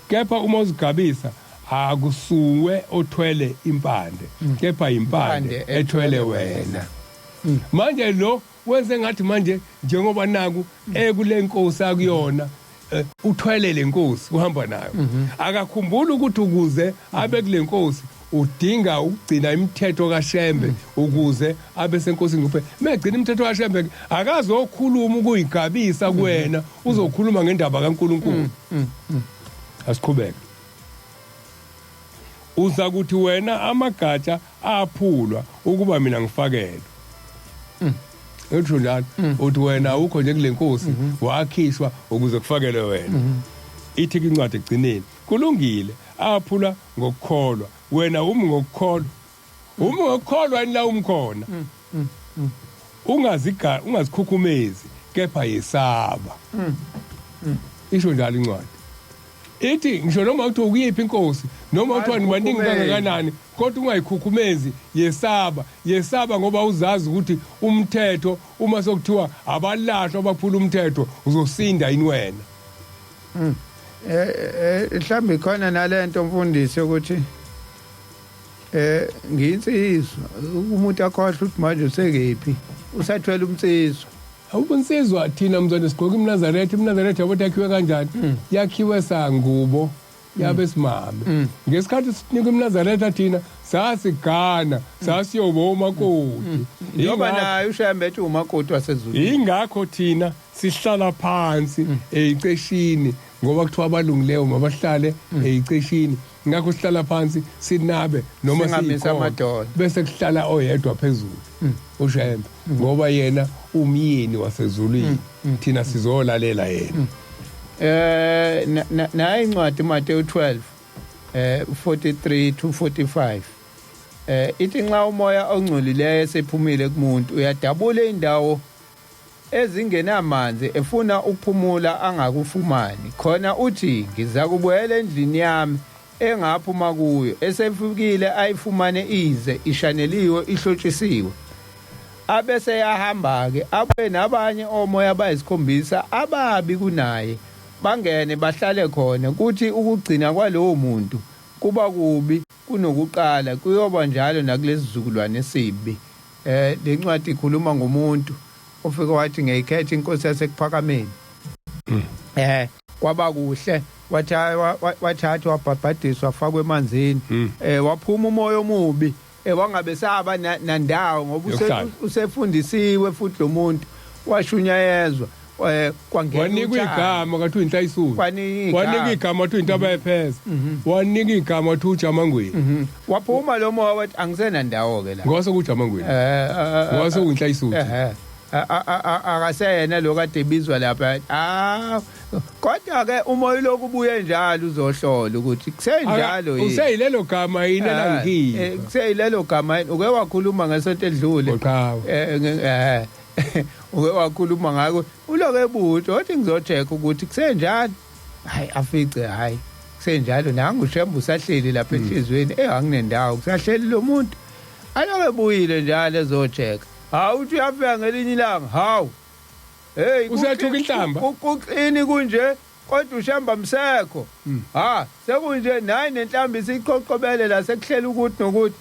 kepha uma uzigabisa akusuwe othwele impande, kepha impande impande ethwele wena. Manje lo wenze ngathi manje njengoba naku ekule nkosi akuyona. Uthwele lenkosi uhamba nayo. Akakhumbula ukuthi ukuze abe kule nkosi udinga ukugcina imithetho kaShembe ukuze abe senkosini kuphela. Megcina imithetho kaShembe akazokhuluma ukuyigabisa kuwena, uzokhuluma ngendaba kaNkuluNkulu. Asiqhubeke. Uza kuthi wena amagatsha aphulwa ukuba mina ngifakelwe. Uthi njalo, uthi wena awukho nje kule nkosi, wakhishwa ukuze kufakelwe wena. Ithi incwadi egcineni, kulungile, aphula ngokukholwa, wena umi ngokukholwa. Umi ngokukholwa yini la umkhona? Ungaziga ungazikhukhumezi kepha yesaba. Isho njalo incwadi. Ithi ngisho noma kuthiwa ukuyiphi inkosi, noma kuthiwa nibaningi kangakanani, kodwa ungayikhukhumezi, yesaba. Yesaba ngoba uzazi ukuthi umthetho uma sokuthiwa abalahlwa abaphula umthetho, uzosinda yini wena? Mhlawumbe khona nalento mfundisi ukuthi ngiyinsizwa, umuntu akhohlwa ukuthi manje usekephi, usathwele umnsizwa. Awubunsizwa thina mzwane sigqoka imNazaretha, imNazaretha yabo yakhiwe kanjani? Yakhiwe sangubo yabesimame. Ngesikhathi sinikwa imNazaretha thina sasigana, sasiyoba omakoti. Njengoba naye uShembe ethi umakoti wasezulwini. Ingakho thina sihlala phansi eyiceshini, ngoba kuthiwa abalungileyo mabahlale eyiceshini. Ngakho sihlala phansi sinabe noma Singamisa siyikhona, amadolo. bese kuhlala oyedwa phezulu uShembe, ngoba yena umyeni wasezulwini, thina sizolalela yena. Nayi incwadi Matthew 12 43 to 45. Ithi nxa umoya ongcolileyo esephumile kumuntu, uyadabula indawo ezingenamanzi efuna ukuphumula angakufumani. Khona uthi, ngiza kubuyela endlini yami engaphuma kuyo. Esefikile ayifumane ize ishaneliwe, ihlotshisiwe. Abese yahamba-ke abuye nabanye omoya abayisikhombisa ababi kunaye, bangene bahlale khona. Kuthi ukugcina kwalowo muntu kuba kubi kunokuqala, kuyoba njalo nakulesi sizukulwane esibi. Le ncwadi ikhuluma ngomuntu ofike wathi ngiyayikhetha inkosi yaseKuphakameni. Kwaba kuhle, wathathwa wabhabhadiswa wafakwa emanzini. Waphuma umoya omubi, wangabe saba nandawo ngoba Yokuhlala. usefundisiwe futhi lo muntu washunyayezwa, kwangena Wanikwa utshani. igama kathi uyinhlayisulu. Wanikwa igama. Wanikwa igama kathi uyintaba yepheza. Wanikwa igama kathi uJamangweni. Waphuma lo moya wathi angisenandawo ke la. Ngose kuJamangweni. Ngose uyinhlayisulu. Akaseyena lo kade ebizwa lapha. Kodwa ke umoya lokhu ubuye njalo uzohlola ukuthi kusenjalo yini. Useyilelo gama yini elangikhipa? Kuseyilelo gama yini? Uke wakhuluma ngesonto edlule. Ngoqhawe. Uke wakhuluma ngako. Uloke ebutho wathi ngizocheck ukuthi kusenjalo. Hayi afice, hayi kusenjalo, nangu uShembe usahleli lapha enhlizweni, anginendawo, kusahleli lo muntu. Aloke ebuyile njalo ezocheck. Hawu, uthi uyafika ngelinye ilanga, hawu. Hey, Usathuka inhlamba? Kuqini kunje kodwa uShembe amsekho. Ha, sekunje nayi nenhlamba isiqoqobele la sekuhlela ukuthi nokuthi.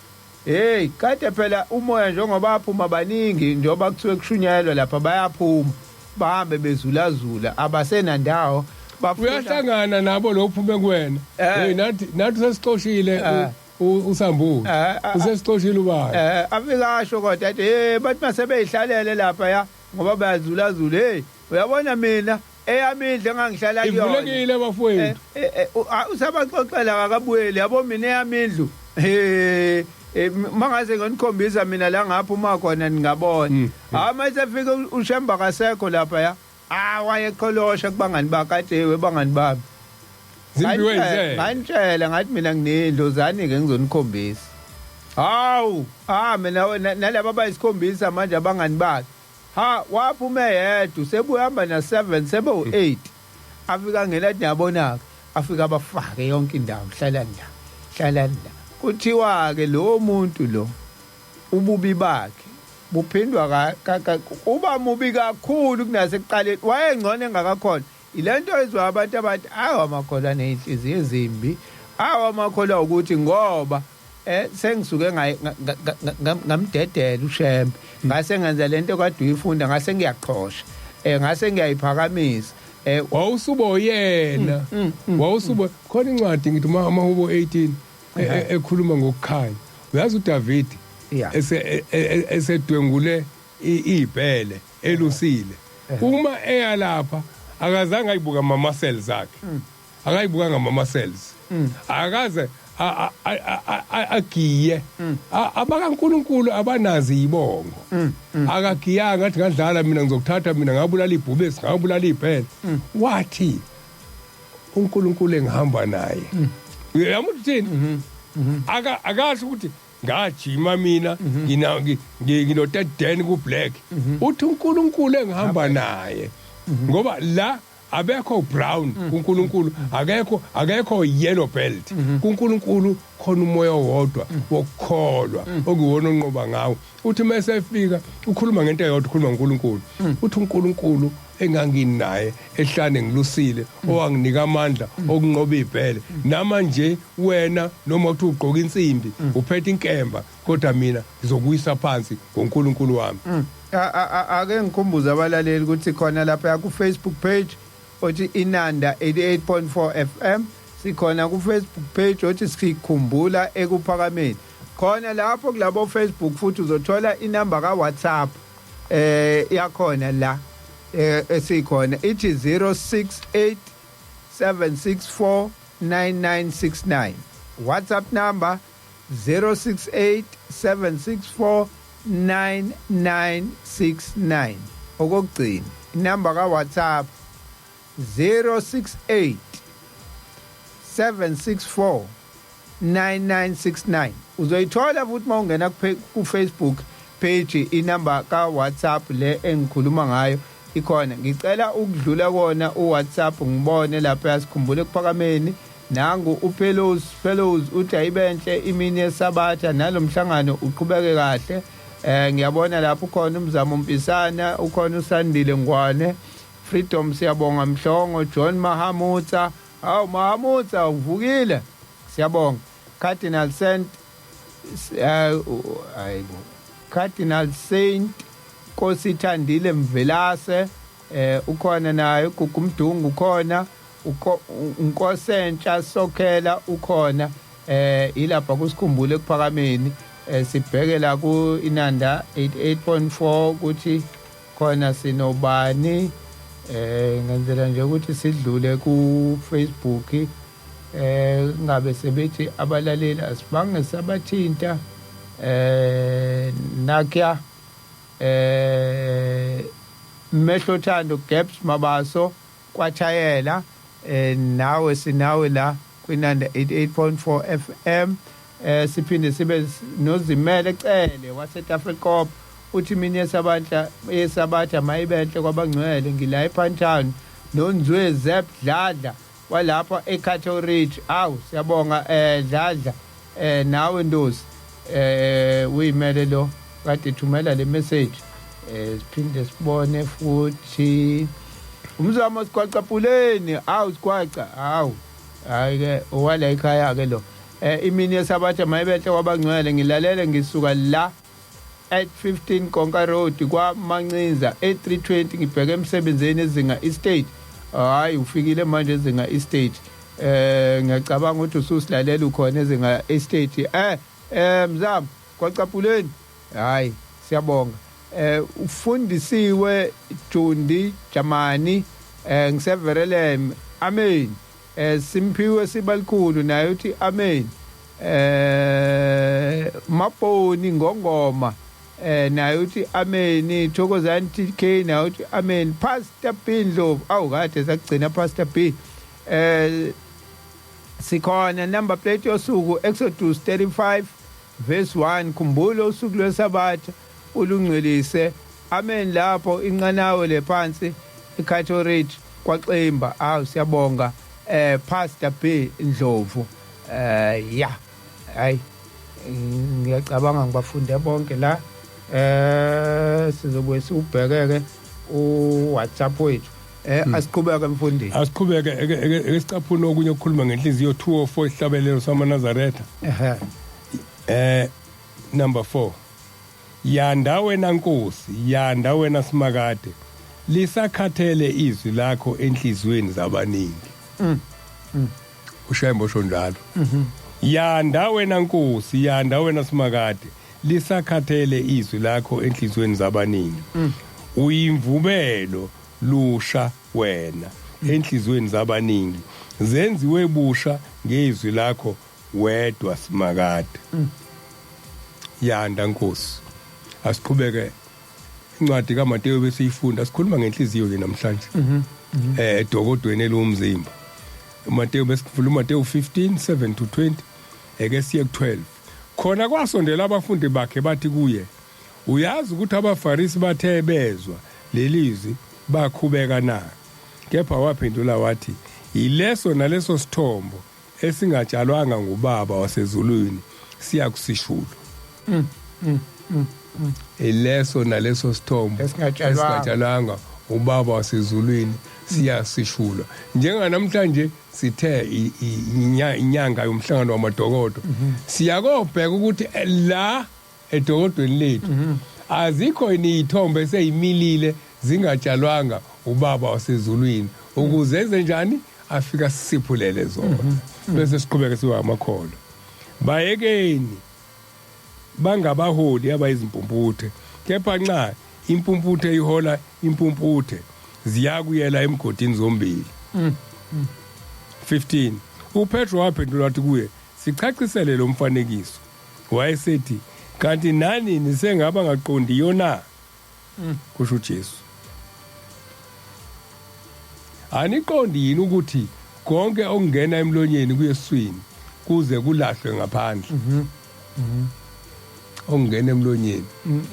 Hey, kade phela umoya njengoba aphuma baningi, njengoba kuthiwe kushunyayelwa lapha bayaphuma, bahambe bezulazula, abasenandawo. Bafuna Uyahlangana nabo lo uphume kuwena. Hey, nathi sesixoshile uSambulo. Usesixoshile ubaba. Afika asho kodwa athi, hey, bathi masebeyihlalele lapha ya ngoba bayazulazula. Hey, uyabona mina eyami indlu engangihlala kuyona. Ivulekile bafowethu. Usabaxoxela akabuyeli, yabo mina eyami indlu. Mangaze nginikhombisa mina la ngaphuma khona ningabona. Hayi mayisefika uShemba kasekho lapha ya. Wayeqholosha kubangani bakhe athi, hey, webangani bami. Zimbiwe nje. Ngantshela ngathi mina nginendlu zani ke ngizonikhombisa. Hawu, mina nalabo abayisikhombisa manje abangani bakhe. Ha, waphuma eyedwa, usebuhamba na 7, sebe u8. Afika ngena athi niyabona ke, afika abafake yonke indawo, hlalani la, hlalani la. Kuthiwa ke lo muntu lo ububi bakhe buphindwa uba mubi kakhulu kunasekuqaleni, wayengcono engakakhona. Ilento ezwa abantu abathi awu amakholwa nezinhliziyo ezimbi, awu amakholwa ukuthi ngoba sengisuke ngamdedela uShembe, ngase ngenza lento kade uyifunda, ngase ngiyaqhosha, ngase ngiyayiphakamisa. Wawusubo yena, wawusubo khona. Incwadi ngithi amahubo 18 ekhuluma ngokukhanya. Uyazi uDavid esedwengule ibhele elusile, uma eya lapha akazange ayibuka ama muscles akhe, akayibukanga ama muscles, akaze agiye. AbakaNkuluNkulu abanazi ibongo. Akagiyanga athi, "Ngadlala mina, ngizokuthatha mina, ngabulala ibhubesi, ngabulala ibhele." Wathi, "UNkulunkulu engihamba naye." Uyamuthi uthini? Akasho ukuthi, "Ngajima mina, ngina ngino third dan ku black." Uthi, "UNkulunkulu engihamba naye," ngoba la abekho brown kuNkulunkulu, akekho yellow belt kuNkulunkulu. Khona umoya owodwa wokukholwa okuwona onqoba ngawo. Uthi mase efika ukhuluma ngento eyodwa, ukhuluma ngoNkulunkulu. Uthi, "UNkulunkulu enganginaye ehlane ngilusile, owanginika amandla okunqoba ibhele, namanje wena noma uthi ugqoka insimbi, uphethe inkemba, kodwa mina ngizokuyisa phansi ngoNkulunkulu wami." Ake ngikhumbuze abalaleli ukuthi khona lapha ku Facebook page othi Inanda 88.4 FM, sikhona ku Facebook page othi Sikhumbula Ekuphakameni. Khona lapho kulabo Facebook futhi uzothola inamba ka WhatsApp yakhona la esikhona, ithi 068 764 9969. WhatsApp number 068 764 9969. Okugcina, inamba ka WhatsApp 068 764 9969. Uzoyithola futhi mawungena ku Facebook page, inamba ka WhatsApp le engikhuluma ngayo ikhona. Ngicela ukudlula kona uWhatsApp, ngibone lapha yasikhumbule Ekuphakameni. Nangu uPelos Fellows uthi, "Ayibenhle imini yesabatha, nalomhlangano uqhubeke kahle." Ngiyabona lapho ukhona umzamo Mpisana, ukhona uSandile Ngwane, Freedom, siyabonga Mhlongo, John Mahamutsa. Hawu Mahamutsa, uvukile, siyabonga. Cardinal Saint, hayibo, Cardinal Saint Nkosithandile Mvelase ukhona naye, uGugumdungu ukhona, uNkosentsha Sokhela ukhona. Ilapha kusikhumbule Ekuphakameni. Sibheke la ku Inanda 88.4 ukuthi khona sinobani. Ngenzela nje ukuthi sidlule ku Facebook, ngabe sebethi abalaleli asibange sabathinta. Nakya Mehlothando Gaps Mabaso kwathayela, nawe sinawe la kwinanda 88.4 FM. Siphinde sibe nozimele Cele waseTafelkop, uthi, "Imini yesabatha, yesabatha mayibenhle kwabangcwele, ngila ePantown." Nonzwe Zep Dladla walapha eCato Ridge. Awu, siyabonga Dladla, nawe Ndosi uyimele lo kade thumela le message. Siphinde sibone futhi umzamo Sigwacapuleni. Awu Sigwaca, awu hayi ke, owala ekhaya ke lo. "Imini yesabatha mayibenhle kwabangcwele, ngilalele ngisuka la at 15 Konka Road kwa Mancinza A320, ngibheke emsebenzini ezinga estate." Hayi, ufikile manje ezinga estate. Ngiyacabanga ukuthi ususilalela, ukhona ezinga estate. Mzamo kwacapuleni, hayi siyabonga. Ufundisiwe Jundi Jamani, ngiseverelem, amen. Simphiwe Sibalikhulu naye uthi amen. Maponi Ngongoma naye uthi amen. Thokozani TK naye uthi amen. Pastor B Ndlovu, awu kade sakugcina Pastor B. Sikhona number plate yosuku, Exodus 35 verse 1, "Khumbula usuku lwesabatha ulungcwelise." Amen. Lapho inqanawe lephansi iCato Ridge kwaXimba. Awu siyabonga Pastor B Ndlovu. Ya, hayi ngiyacabanga ngibafunde bonke la. Sizobuye siubhekeke uWhatsApp wethu. Asiqhubeke mfundisi. Asiqhubeke, eke sicaphune okunye okukhuluma ngenhliziyo, 204 Isihlabelelo samaNazaretha. Number 4: "Yanda wena Nkosi, yanda wena Simakade. Lisakhathele izwi lakho enhliziyweni zabaningi. Ushembe osho njalo. Yanda wena Nkosi, yanda wena Simakade, lisakhathele izwi lakho enhliziyweni zabaningi. Uyimvubelo lusha wena enhliziyweni zabaningi, zenziwe busha ngezwi lakho wedwa Simakade. Yanda Nkosi. Asiqhubeke incwadi kaMateyu besiyifunda, sikhuluma ngenhliziyo nje namhlanje. Edokodweni elumzimba. uMateyu besifunda uMateyu 15 7 to 20, eke siye ku12. Khona kwasondela abafundi bakhe bathi kuye, uyazi ukuthi abaFarisi bathe bezwa lelizwi bakhubeka na? Kepha waphendula wathi, yileso naleso sithombo esingatshalwanga ngubaba wasezulwini siyakusishulwa. Ileso naleso sithombo esingatshalwanga ubaba wasezulwini siyasishulwa. Njenganamhlanje sithe inyanga yomhlangano wamadokodo, siyakobheka ukuthi la edokodweni lethu azikho yini iy'thombe eseyimilile zingatshalwanga ubaba wasezulwini, ukuze enze njani, afika sisiphulele zona, bese siqhubeke siba amakholwa. Bayekeni, bangabaholi abayizimpumputhe, kepha nxa impumputhe ihola impumputhe, ziyakuyela emgodini zombili. 15 uPetro waphendula wathi kuye, sichacisele lo mfanekiso. Wayesethi, kanti nani nisengaba ngaqondiyo na? Kusho uJesu. Aniqondi yini ukuthi konke okungena emlonyeni kuye esiswini kuze kulahlwe ngaphandle? Okungena emlonyeni.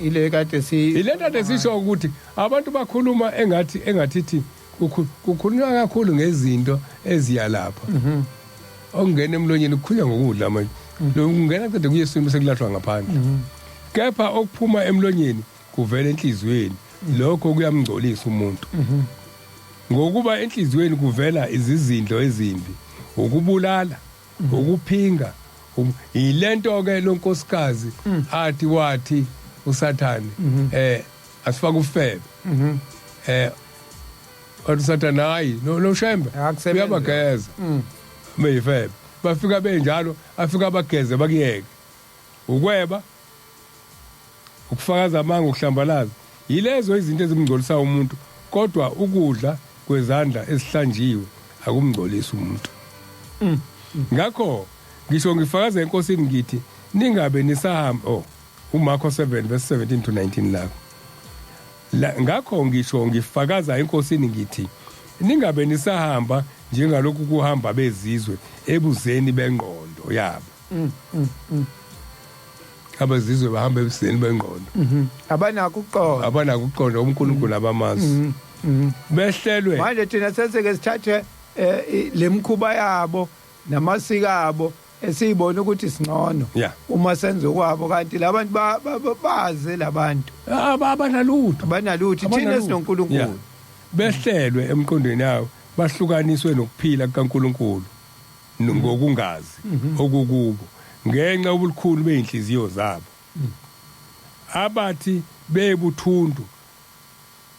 Ile kade si Ile nto sisho ukuthi abantu bakhuluma engathi engathithi kukhulunywa kakhulu ngezinto eziya lapha. Okungena emlonyeni kukhulunywa ngokudla manje. Lo kungena qede kuye esiswini bese kulahlwa ngaphandle. Kepha okuphuma emlonyeni kuvela enhliziyweni, lokho kuyamngcolisa umuntu. Ngokuba enhliziyweni kuvela izizindlo ezimbi, ukubulala, ukuphinga, yilento ke lo nkosikazi athi wathi uSathane asifake ufebe. Wathi uSathane, hayi lo Shembe uyabageza. Beyifebe. Bafika benjalo, afika abageze bakuyeke. Ukweba, ukufakaza amanga, ukuhlambalaza, yilezo izinto ezimngcolisa umuntu, kodwa ukudla kwezandla ezihlanjiwe akumngcolisi umuntu. Ngakho ngisho ngifakaza eNkosini ngithi ningabe nisahamba. uMarko 7 verse 17 to 19 lakho. Ngakho ngisho ngifakaza eNkosini ngithi ningabe nisahamba njengalokhu kuhamba bezizwe ebuzeni bengqondo yabo. Abezizwe bahamba ebuzeni bengqondo. Abanakho ukuqonda. Abanakho ukuqonda uNkulunkulu abamazi. Behlelwe. Manje thina seseke sithathe lemkhuba yabo namasiko abo esiyibona ukuthi singcono uma senze kwabo, kanti labantu baze labantu abanalutho, abanalutho, thina sinoNkulunkulu. Behlelwe emqondweni yawo, bahlukaniswe nokuphila kukaNkulunkulu ngokungazi okukubo ngenxa yobukhulu beinhliziyo zabo. Abathi bebuthuntu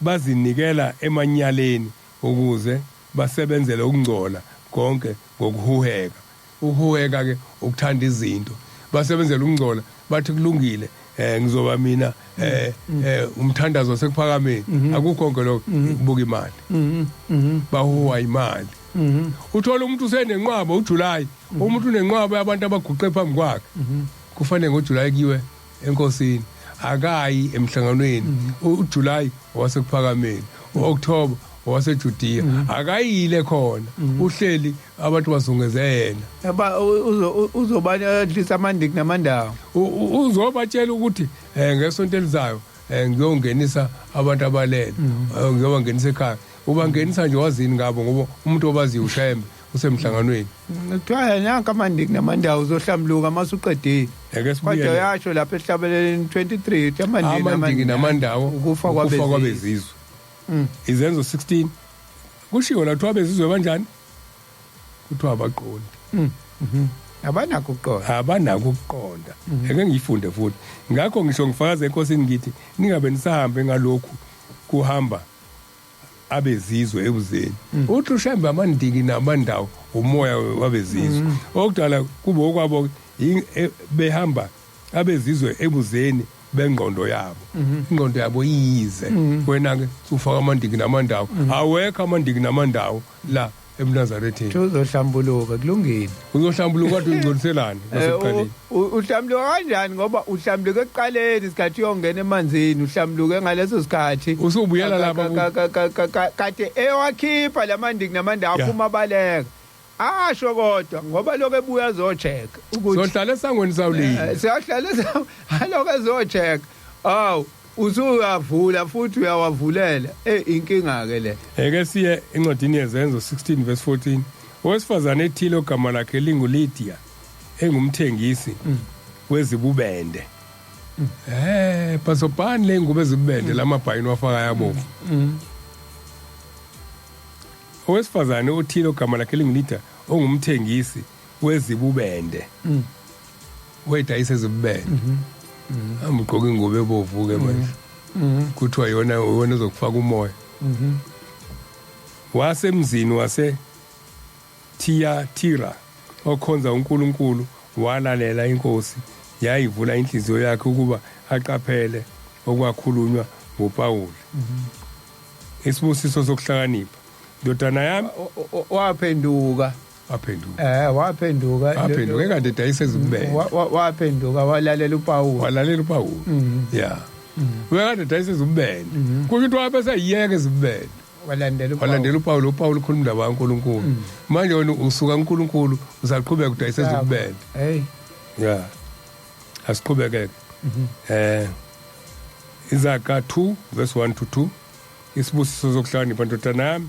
bazinikela emanyaleni ukuze basebenzele ukungcola konke ngokuhuheka. Ukuhuheka ke ukuthanda izinto. Basebenzele ukungcola, bathi kulungile, ngizoba mina umthandazo wasekuphakameni. Akukho konke lokho, kubuka imali. Bahuhwa imali. Uthola umuntu usenenqwaba uJuly, umuntu unenqwaba yabantu abaguqe phambi kwakhe. Kufanele ngoJuly kuyiwe enkosini, akayi emhlanganweni. uJuly wasekuphakameni, uOctober waseJudea, akayile khona, uhleli abantu bazungeze yena. Uzoba adlisa amandiki namandawo. Uzobatshela ukuthi ngesonto elizayo ngiyongenisa abantu abalele, ngiyobangenisa ekhaya. Ubangenisa nje wazini ngabo, ngoba umuntu obaziyo uShembe usemhlanganweni. Kuthiwa nanka amandiki namandawo, uzohlambuluka mase uqedile. Eke sibuyele. Kodwa yasho lapha ehlabeleleni 23 uthi amandiki namandawo ukufa kwabezizwe. Izenzo 16 kushiwo la kuthiwa abezizwe kanjani? Kuthiwa abaqondi. Abanakho ukuqonda. Abanakho ukuqonda. Eke ngiyifunde futhi. Ngakho ngisho ngifakaza eNkosini ngithi ningabe nisahambe ngalokhu kuhamba Abezizwe ebuzeni uthi uShembe amandiki namandawo umoya wabezizwe okudala kube okwabo behamba abezizwe ebuzeni bengqondo yabo, ingqondo yabo iyize. Wena ke ufaka amandiki namandawo, awekho amandiki namandawo la ebuNazaretheni. Uzohlambuluka, kulungile. Uzohlambuluka, kodwa ungcoliselani kwasekuqaleni? Uhlambuluka kanjani? Ngoba uhlambuluka ekuqaleni isikhathi uyongena emanzini, uhlambuluke ngaleso sikhathi. Usubuyela lapha. Kade ewakhipha lamandiki namandawo, aphuma abaleka, asho kodwa ngoba lokho ebuya azocheck ukuthi sohlala esangweni sawulini. Siyahlala aloko ezocheck, aw, usuyavula futhi uyawavulela. Inkinga ke le. Eke siye encwadini yeZenzo 16 verse 14. Owesifazane ethile ogama lakhe linguLydia, engumthengisi wezibubende. Bhasobhani le ngubo ezibubende lamabhayini wafaka yabovu. Owesifazane othile ogama lakhe linguLydia, ongumthengisi wezibubende. Wayedayisa ezibubende. Hamba ugqoka ingubo ebovu ke manje. Kuthiwa yona yona ezokufaka umoya. Wasemzini wase Tiyatira, okhonza uNkulunkulu, walalela inkosi, yayivula inhliziyo yakhe ukuba aqaphele okwakhulunywa nguPawulu. Isibusiso sokuhlakanipha. Ndodana yami. Waphenduka. Waphenduka. Waphenduka. Waphenduka kade edayisa ezibubende. Waphenduka, walalela uPawulu. Walalela uPawulu. Yeah. Uyakade edayisa ezibubende. Kusho ukuthi wabe seyiyeka ezibubende. Walandela uPawulu. Walandela uPawulu, uPawulu ukhuluma indaba kaNkulunkulu. Manje wena usuka uNkulunkulu usaqhubeka udayisa ezibubende. Hey. Yeah. Asiqhubekeke. Izaga 2 verse 1 to 2. Isibusiso sokuhlakanipha. Ndodana yami,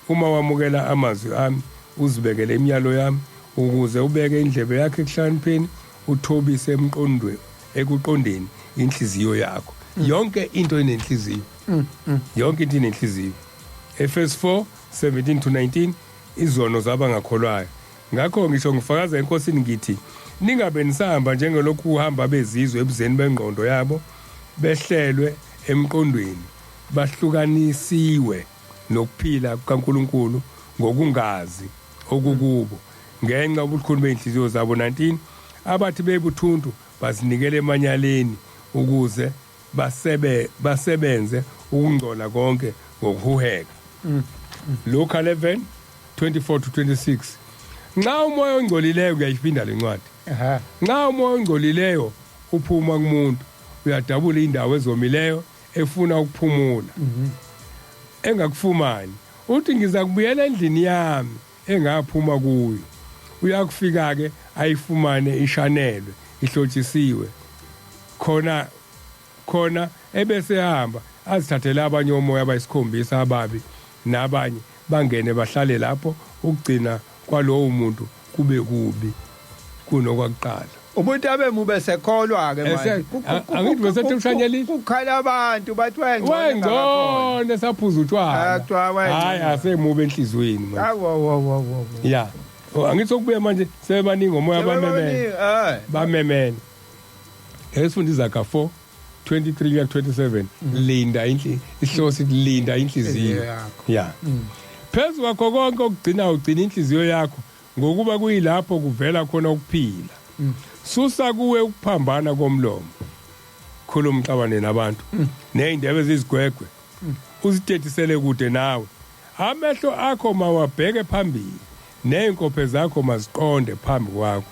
uma wamukela amazwi ami, uzibekele imiyalo yami, ukuze ubeke indlebe yakho ekuhlakanipheni, uthobise emqondweni ekuqondeni inhliziyo yakho. Yonke into inenhliziyo, yonke into inenhliziyo. Efesu 4 17 to 19. Izono zabangakholwayo. Ngakho ngisho ngifakaza enkosini ngithi ningabe nisahamba njengelokhu uhamba bezizwe ebuzeni bengqondo yabo, behlelwe emqondweni, bahlukanisiwe nokuphila kukaNkulunkulu ngokungazi okukubo ngenxa yobukhulu beyinhliziyo zabo. 19 Abathi bebuthuntu bazinikele emanyaleni ukuze basebenze ukungcola konke ngokuhuheka. Luka 11 24 to 26. Nxa umoya ongcolileyo, kuyayiphinda lencwadi, nxa umoya ongcolileyo uphuma kumuntu, uyadabula indawo ezomileyo efuna ukuphumula, engakufumani. Uthi, "Ngiza kubuyela endlini yami engaphuma kuyo." Uyakufika ke ayifumane ishanelwe, ihlotshisiwe khona khona, ebese ehamba azithathele abanye omoya abayisikhombisa ababi nabanye, bangene bahlale lapho. Ukugcina kwalowo muntu kube kubi kunokwakuqala. Umuntu abe mube sekholwa ke manje. Angithi besethi ushanyelile. Kukhala abantu bathi wayengcono. Wayengcono saphuza utshwala. Ah, kuthiwa wayengcono. Hayi, asemubi enhliziyweni manje. Awu wo wo wo wo. Ya. Oh, angithi sokubuya manje sebaningi omoya bamemene. Bamemene. Esifunda Izaga 4 23 kuya 27. Linda inhli isihloko sithi linda inhliziyo yakho. Ya. Phezu kwakho konke okugcina ugcina inhliziyo yakho, ngokuba kuyilapho kuvela khona ukuphila. Susa kuwe ukuphambana komlomo. Khuluma uxabane nabantu. Nezindebe ezizigwegwe uzitetisele kude nawe. Amehlo akho mawabheke phambili, nezinkophe zakho maziqonde phambi kwakho.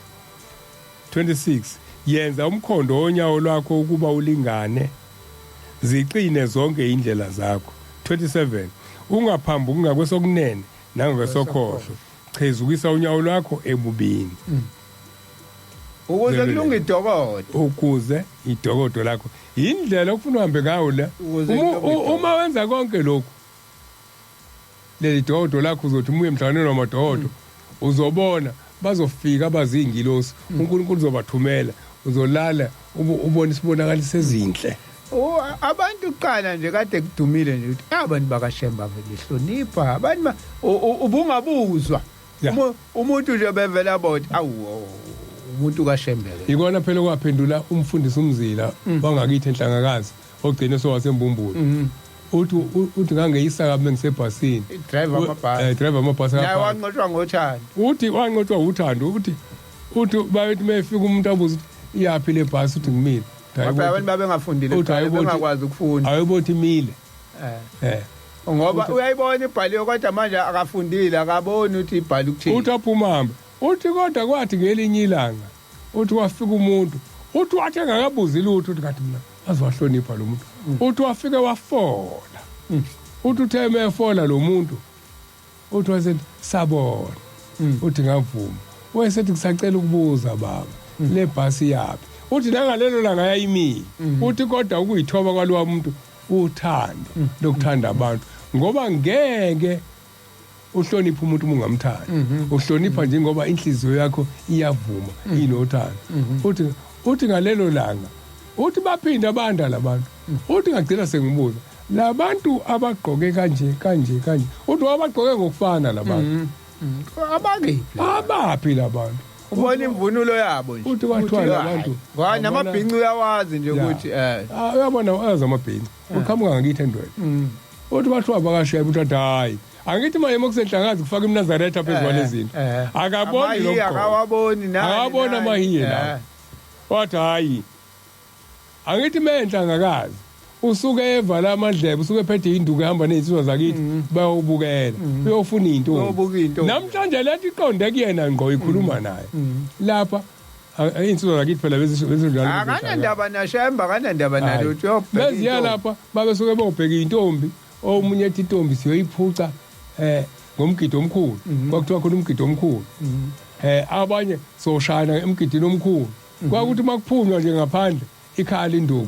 26 Yenza umkhondo wonyawo lwakho ukuba ulingane, ziqine zonke indlela zakho. 27 Ungaphambuki ngakwesokunene nangakwesokhohlo, chezukisa unyawo lwakho ebubini. Ukuze kulunge idokodo. Ukuze idokodo lakho, indlela okufuna uhambe ngayo la. Ukuze kulunge idokodo. Uma wenza konke lokhu, leli dokodo lakho uzothi umuye emhlanganweni wamadokodo, uzobona bazofika abazingilosi, uNkulunkulu uzobathumela, uzolala ubone isibonakaliso ezinhle. Abantu kuqala nje kade kudumile nje ukuthi abantu bakaShemba behlonipha abantu ubungabuzwa. Umuntu nje bevela bothi, awu, umuntu kaShembe ke. Ikona phela okwaphendula umfundisi uMzila wangakithi enhlangakazi, ogcine sowasembumbulu. Uthi ngangeyisa kabi ngisebhasini. Driver amabhasi. Driver amabhasi. Naye wanqotshwa ngothando. Uthi wanqotshwa uthando, uthi bayethi mayefika umuntu abuze ukuthi iyaphi le bhasi, uthi ngimile. Ngoba abantu babengafundile, Uthi hayi, bengakwazi ukufunda. Ayibothi imile. Ngoba uyayibona ibhaliwe kodwa manje akafundile, akaboni ukuthi ibhali ukuthini. Uthi aphuma hambe. Uthi kodwa kwathi ngelinye ilanga uthi wafika umuntu, uthi wathi engakabuzi lutho, uthi kathi mina aziwahlonipha lo muntu. Uthi wafike wafola. Uthi uthe mefola lo muntu, uthi wasethi sabona. Uthi ngavuma. Wayesethi ngisacela ukubuza baba, le bhasi yaphi? Uthi nangalelo langa yayimile. Uthi kodwa ukuyithoba kwalowa muntu uthando lokuthanda abantu, ngoba ngeke uhloniphe umuntu uma ungamthandi. Uhlonipha njengoba inhliziyo yakho iyavuma inothando. Uthi ngalelo langa uthi baphinda banda labantu. Uthi ngagcina sengibuza labantu abagqoke kanje kanje kanje, uthi wabagqoke ngokufana labantu. Abakephi? Abaphi labantu? Ubona imvunulo yabo nje. Uthi kwathiwa labantu Ngoba namabhinci uyawazi nje ukuthi Uyabona uyazi amabhinci. Uqhamuka ngakithi endweni. Uthi bathiwa bakashaya, uthi hayi. Angithi manje mokusenhlangazi kufaka imNazaretha phezu kwalezi zinto. Akaboni Amahiye lokho. akawaboni nani. Akaboni nani. amahiye la. Wathi hayi. Angithi menhlangakazi usuke evala amadlebe, usuke ephethe induku ehamba nezinsizwa zakithi bayobukela, uyofuna intombi. Uyobuka intombi. Namhlanje lethi iqonde kuyena ngqo ikhuluma naye. Lapha insizwa zakithi phela bezinjalo. Akanandaba nashemba, akanandaba nalutho, uyobheka Beziya intombi. lapha babesuke bobheka intombi, omunye ethi intombi siyoyiphuca ngomgidi omkhulu. Kwakuthiwa khona umgidi omkhulu. Abanye soshana emgidini omkhulu. Kwakuthi makuphunywa nje ngaphandle ikhala induku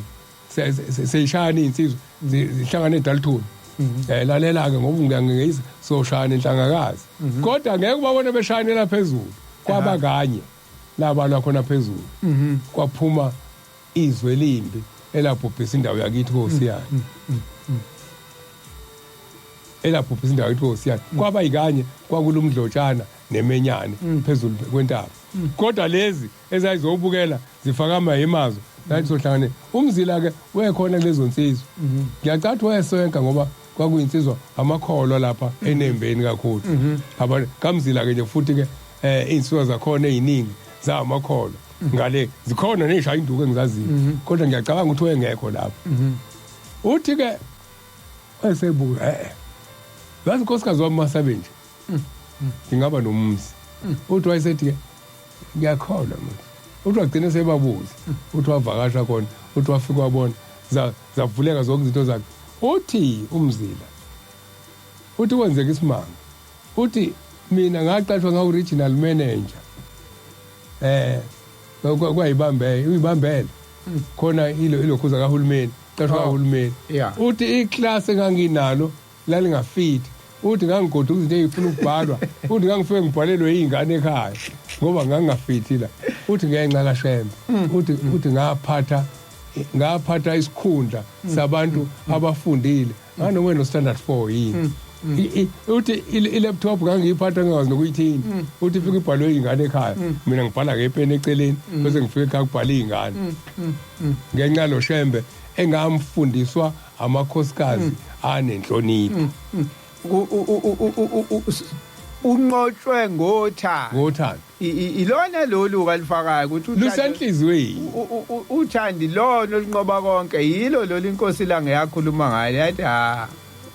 seyishayana iy'nsizwa zihlangane eDalton. Lalela ke ngoba ngiyangiyisa soshayana inhlangakazi. Kodwa ngeke ubabone beshayanela phezulu. Kwaba kanye labalwa khona phezulu. Kwaphuma izwe limbi elabhubhisa indawo yakithi koSiyani. Elabhubhisa indawo yakithi koSiyani. Kwaba yikanye kwakulumdlotshana nemenyane phezulu kwentaba. Kodwa lezi ezayizobukela zifaka amayimazo nathi sohlangane. Umzila ke wekhona kulezo nsizwa. Ngiyacathi wayeswenka ngoba kwakuyinsizwa amakholwa lapha enembeni kakhulu. Abantu kamzila ke nje futhi ke insizwa zakhona eziningi zamakholwa. Ngale zikhona neshaya induku engizaziyo. Kodwa ngiyacabanga ukuthi wayengekho lapho. Uthi ke wayesebuka yazi inkosikazi wami masabe nje. Ngingaba nomuzi. Uthi wayesethi ke ngiyakholwa manje. Uthi wagcina sebabuza. Uthi wavakasha khona, uthi wafika wabona zavuleka zonke izinto zakhe. Uthi umzila uthi kwenzeka isimanga. Uthi mina ngaqashwa nga regional manager. Kwayibambe, uyibambele. Khona ilokhuza kahulumeni, qashwa kahulumeni. Uthi iclass enganginalo lalingafiti. Uthi ngangigoduka izinto ezifuna ukubhalwa. Uthi ngangifike ngibhalelwe izingane ekhaya ngoba ngangingafithi la. Uthi ngenxa kaShembe. Uthi ngaphatha isikhundla sabantu abafundile. Nganoma no standard 4 yini. Uthi i-laptop ngangiyiphatha ngingazi nokuyithini. Uthi ifike ibhalwe izingane ekhaya. Mina ngibhala ngepeni eceleni bese ngifike ekhaya kubhala izingane. Ngenxa lo Shembe engamfundiswa amakhosikazi anenhlonipho. Unqotshwe ngothando. Ngothando. Ilona lolu kalifakayo ukuthi lusenhlizweni. Uthandi lona olunqoba konke, yilo lolu inkosi la ngiyakhuluma ngayo. Yathi ha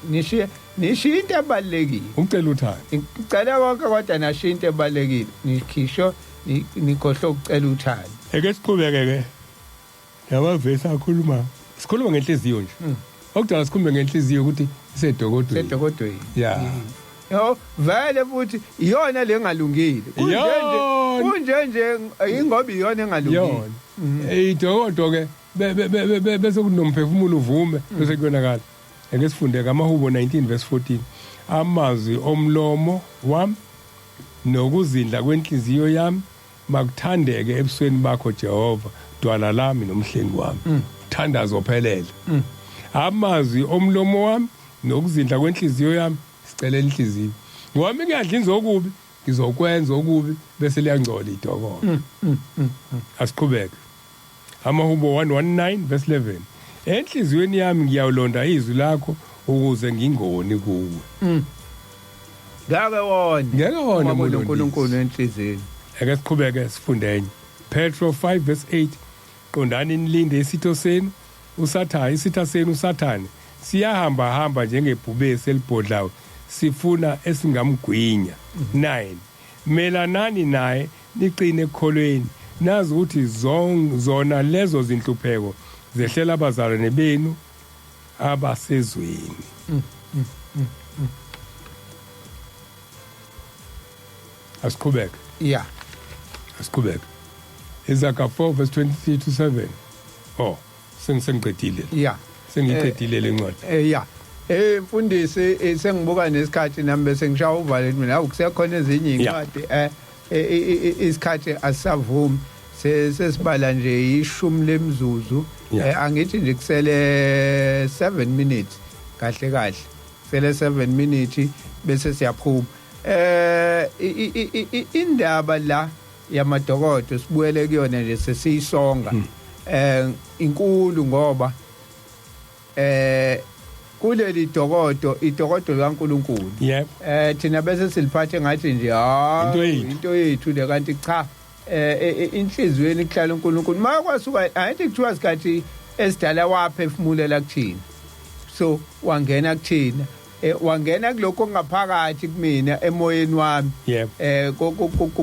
nishiye into ebalekile. Ucela uthando. Ngicela konke kodwa nashiye into ebalekile. Nikhisho nikhohle ukucela uthando. Eke siqhubeke ke. Yabavesi akhuluma. Sikhuluma ngenhliziyo nje. Okudala sikhulume ngenhliziyo ukuthi isedokodweni. Isedokodweni. Yeah. Yo, vele futhi iyona lengalungile. Kunje nje ingoba iyona engalungile. Yona. Idokodo ke bese kunomphefumulo uvume bese kuyonakala. Ake sifunde kaMahubo 19 verse 14. Amazwi omlomo wami nokuzindla kwenhliziyo yami makuthandeke ebusweni bakho Jehova, dwala lami nomhlengi wami. Thandazo ophelele. Amazwi omlomo wami nokuzindla kwenhliziyo yami, sicela inhliziyo. Ngoba ngiyadla okubi, ngizokwenza okubi bese liyangcola idokolo. Asiqhubeke. Amahubo 119 verse 11. Enhliziyweni yami ngiyawulonda izwi lakho, Ukuze ngingoni kuwe. Ngeke wone. Ngeke wone, Uma Mlondisi. kunoNkulunkulu enhliziyweni. Ake siqhubeke sifunde enye. Petro 5 verse 8. Qondani nilinde isitho senu uSathane, isitha senu uSathane siyahamba hamba njengebhubesi elibhodlayo sifuna esingamgwinya. 9. Melanani naye niqine ekukholweni, nazi ukuthi zona lezo zinhlupheko zehlela abazalwane benu abasezweni. Asiqhubeke. Yeah. Asiqhubeke. Izaga 4 verse 23 to 7. Oh, sengiqedile. Yeah. Sengiqedile lencwadi. Yeah. Mfundisi, sengibuka nesikhathi nami bese ngishaya uvalo mina, awu kusekhona ezinye incwadi, isikhathi asavumi, sesibala nje 10 lemzuzu. Angithi nje kusele 7 minutes kahle kahle. Kusele 7 minutes bese siyaphuma. Indaba la yamadokodo sibuyele kuyona nje sesiyisonga. Inkulu ngoba kuleli dokodo, idokodo likaNkulunkulu. Yebo. Thina bese siliphathe ngathi nje ha into yethu le, kanti cha, inhliziyweni kuhlala uNkulunkulu. Makwasuka ayithi kuthiwa sikhathi esidala waphefumulela kuthina, so wangena kuthina, wangena kulokho okungaphakathi kumina emoyeni wami.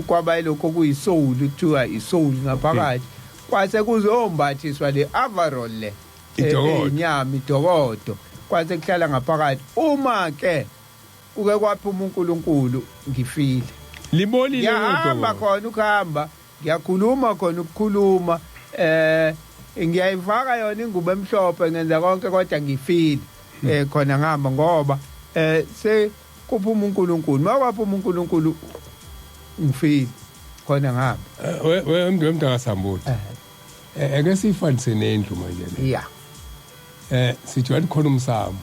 Kwaba lokho kuyisoul, kuthiwa isoul ngaphakathi, kwase kuzombathiswa le overall le inyama idokodo, kwase kuhlala ngaphakathi. Uma ke kuke kwaphuma uNkulunkulu, ngifile. Libolile. Ngiyahamba khona ukuhamba, ngiyakhuluma khona ukukhuluma, ngiyayifaka yona ingubo emhlophe, ngenza konke, kodwa ngifile khona ngihamba, ngoba se kuphuma uNkulunkulu. Makwaphuma uNkulunkulu ngifile khona ngihamba. We mntakaSambuti, ake siyifanise nendlu manje le. Yeah. Sijwayele khona umsamo.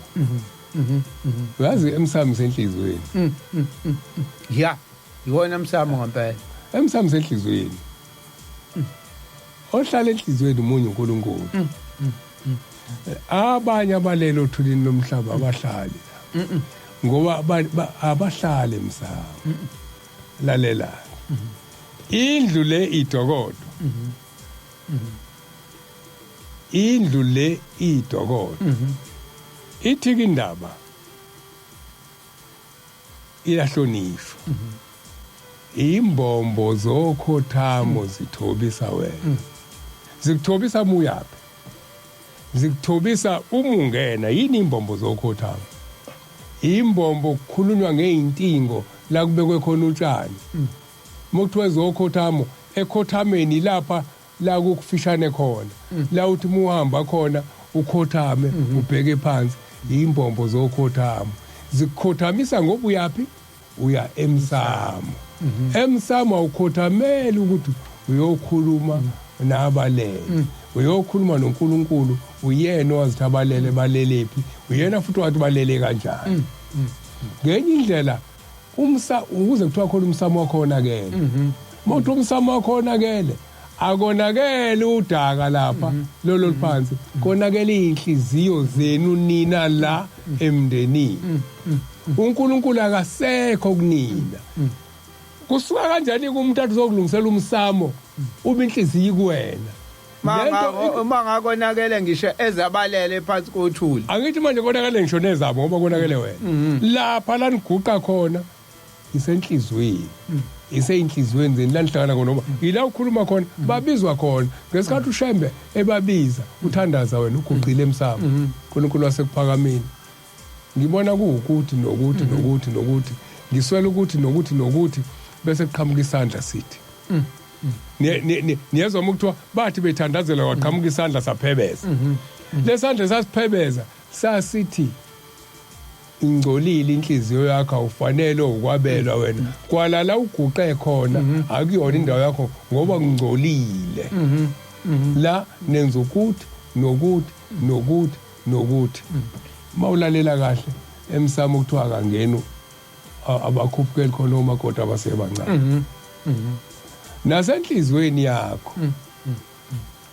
Uyazi emsamo senhlizweni. Yeah. Iwona umsamo ngempela. Emsamo senhlizweni. Ohlala enhlizweni umunye uNkulunkulu. Abanye abalele othulini lomhlaba abahlali. Ngoba abahlali emsamo. Lalela. Indlu le idokodo. Indlu le idokodo. Ithi indaba iyahlonishwa. Imbombo zokhothamo zithobisa wena. Zikuthobisa muyaphi? Zikuthobisa uma ungena. Yini imbombo zokhothamo? Imbombo kukhulunywa ngeintingo la kubekwe khona utshani. Mokuthiwa zokhothamo, ekhothameni lapha la kukufishane khona, la uthi muhamba khona ukhothame ubheke phansi, imbombo zokhothamo zikukhothamisa ngoba uyapi? Uya emsamo. Emsamo awukhothameli ukuthi uyokhuluma nabalele, uyokhuluma noNkulunkulu. Uyena owazithi abalele balelephi, uyena futhi wathi balele kanjani. Ngenye indlela umsa ukuze kuthiwa khona umsamo wakhona kele, mawuthi umsamo wakhona kele, akonakele udaka lapha lolo liphansi, konakele inhliziyo zenu nina la emndenini. uNkulunkulu akasekho kunina. Kusuka kanjani kumuntu athi uzokulungisela umsamo ube inhliziyo kuwena? Uma ngakonakele ngisho ezabalele phansi kothuli. Angithi manje konakele ngisho nezabo ngoba konakele wena. Lapha la niguqa khona isenhlizweni. Iseyinhlizweni zeni la nihlangana khona, ngoba ila ukhuluma khona babizwa khona. Ngesikhathi uShembe ebabiza uthandaza wena uguqile emsamo. uNkulunkulu wasekuphakameni. Ngibona kuwukuthi nokuthi nokuthi nokuthi, ngiswela ukuthi nokuthi nokuthi, bese kuqhamuka isandla sithi. Niyezwa uma kuthiwa bathi bethandazela kwaqhamuka isandla saphebeza. Lesandla sasiphebeza sasithi ingcolile inhliziyo yakho, awufanele ukwabelwa wena. Kwalala uguqe khona, akuyona indawo yakho ngoba ngcolile. La nenza ukuthi nokuthi nokuthi nokuthi. Mawulalela kahle emsamo kuthiwa akangeni abakhuphukeli khona omakoti abasebancane. Nasenhlizweni yakho,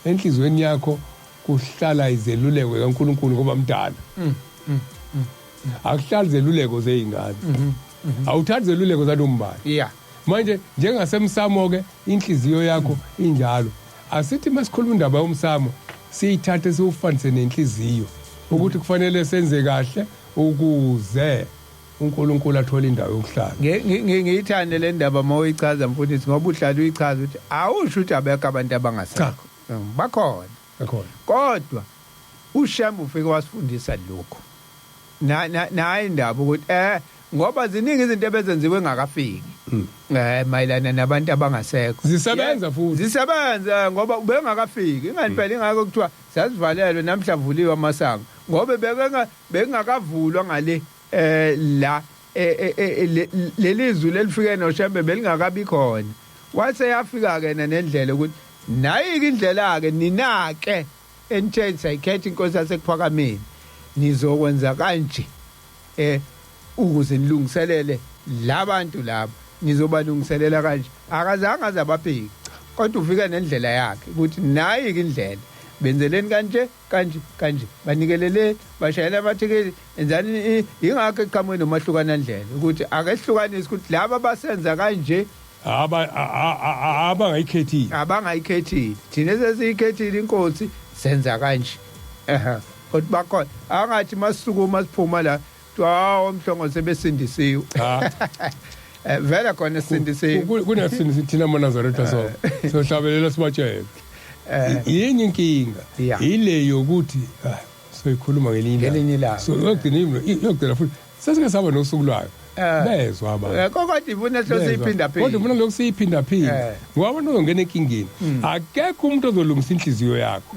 enhlizweni yakho kuhlala izeluleko kaNkulunkulu ngoba mdala. Akuhlali zeluleko zey'ngane, awuthathi zeluleko zanombani. Manje njengasemsamo ke inhliziyo yakho injalo. Asithi masikhuluma indaba yomsamo siyithathe siwufanise nenhliziyo, ukuthi kufanele senze kahle ukuze uNkulunkulu athole indawo yokuhlala. Ngiyithande le ndaba mawuyichaza mfundisi, ngoba uhlala uyichaza ukuthi awusho ukuthi abekho abantu abangasekho. Bakhona. Bakhona. Kodwa uShembe ufike wasifundisa lokho. Nayi indaba ukuthi ngoba ziningi izinto ebezenziwe engakafiki. Mayelana nabantu abangasekho. Zisebenza futhi. Zisebenza ngoba ubengakafiki. Ingani phela ingakho kuthiwa sazivalelwe namhla vuliwe amasango. Ngoba bengakavulwa ngale la leli zwi lelifike noShembe belingakabi khona. Wase yafika ke nendlela ukuthi nayi indlela ke ninake enithe sayikhetha inkosi yasekuphakameni, nizokwenza kanje ukuze nilungiselele labantu laba, nizobalungiselela kanje. Akazange aze ababheke, kodwa ufika nendlela yakhe ukuthi nayi indlela, benzeleni kanje kanje kanje, banikelele, bashayela amathikithi, enzani. Ingakho eqhamuke nomahlukana ndlela ukuthi akehlukanise ukuthi laba basenza kanje abangayikhethile, abangayikhethile, thina sesiyikhethile inkosi senza kanje. Kodwa bakhona angathi masukuma siphuma la kuthiwa omhlongo sebesindisiwe. Vele khona sindisiwe. Kunasindisi thina amaNazaretha so sohlabelela sibatshele. Yini inkinga? Ile yokuthi soyikhuluma ngelinye ilanga. So yogcina yogcina futhi sesike saba nosuku lwayo. Bezwa abantu. Kodwa ifuna siyiphinda phinda. Kodwa ifuna lokhu siyiphinda phinda. Ngoba abantu bazongena enkingeni. Akekho umuntu ozolungisa inhliziyo yakho.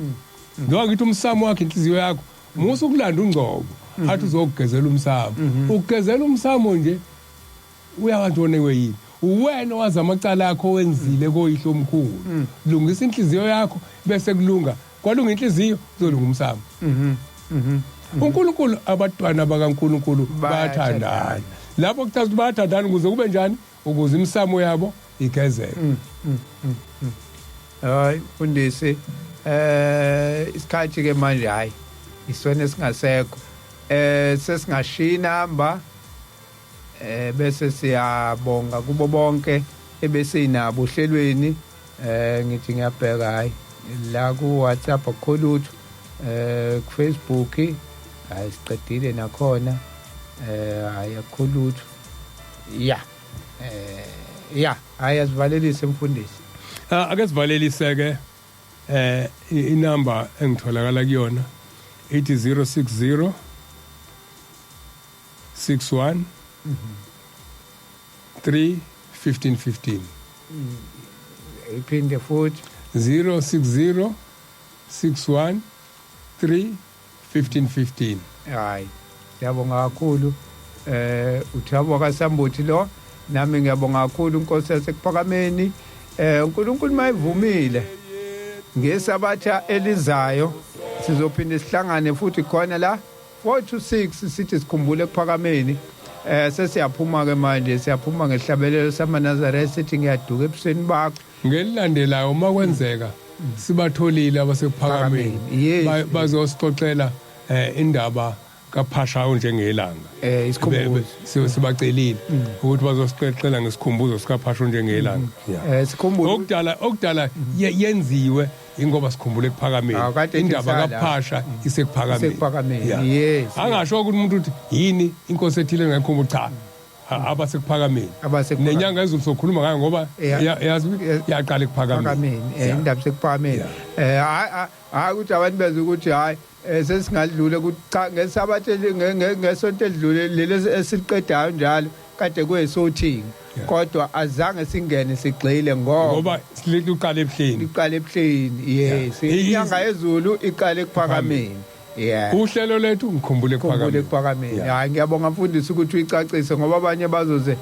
Ngoba ngithi umsamo wakhe inhliziyo yakho, musa ukulanda ungcobo athi uzokugezela umsamo. Ukugezela umsamo nje uyabantu onewe yini? Uwena owazi amacala akho wenzile koyihlo omkhulu. Lungisa inhliziyo yakho bese kulunga. Kwalunga inhliziyo uzolunga umsamo. uNkulunkulu, abantwana bakaNkulunkulu bayathandana. Lapho kuchaza ukuthi bayathandana ukuze kube njani? Ukuze imisamo yabo igezeke. Hayi mfundisi, isikhathi ke manje hayi iswene singasekho. Sesingashiya inamba bese siyabonga kubo bonke ebesinabo ohlelweni. Ngithi ngiyabheka hayi la ku WhatsApp akukho lutho, ku Facebook hayi siqedile nakhona, hayi akukho lutho. Ya hayi asivalelise mfundisi. Ake sivalelise ke. Inamba engitholakala kuyona ithi 060 61 3 15 15. Iphinde futhi. 060 61 3 15 15. Hayi siyabonga kakhulu uThabo kaSambuthi lo, nami ngiyabonga kakhulu inkosi yasekuphakameni. uNkulunkulu mayivumile ngesabatha elizayo sizophinde sihlangane futhi khona la 4 to 6 sithi sikhumbule ekuphakameni. Sesiyaphuma ke manje, siyaphuma ngehlabelelo samaNazaretha sithi ngiyaduka ebusweni bakho. Ngelilandelayo uma kwenzeka sibatholile abasekuphakameni bazosixoxela indaba kaPhasha njengelanga. Isikhumbuzo sibacelile ukuthi bazosixoxela ngesikhumbuzo sikaPhasha njengelanga. Sikhumbuzo okudala yenziwe ingoba sikhumbule ekuphakameni. Indaba kaPhasha isekuphakameni. Yes. Angasho ukuthi umuntu uthi yini inkosi ethile engayikhumbu, cha, abasekuphakameni. Nenyanga ezulu sokhuluma ngayo ngoba yazi yaqala ekuphakameni. Indaba sekuphakameni. Hayi ukuthi abantu beze ukuthi hayi sesingadlule ukuthi cha ngesabatha ngesonto edlule leli esiliqedayo njalo kade kuyisothing, kodwa azange singene sigxile ngoba siqala ebuhleni. Iqala ebuhleni, yes. Inyanga yezulu iqala ekuphakameni. Yeah. Uhlelo lethu ngikhumbule ekuphakameni. Hayi ngiyabonga mfundisi ukuthi uyicacise ngoba abanye bazoze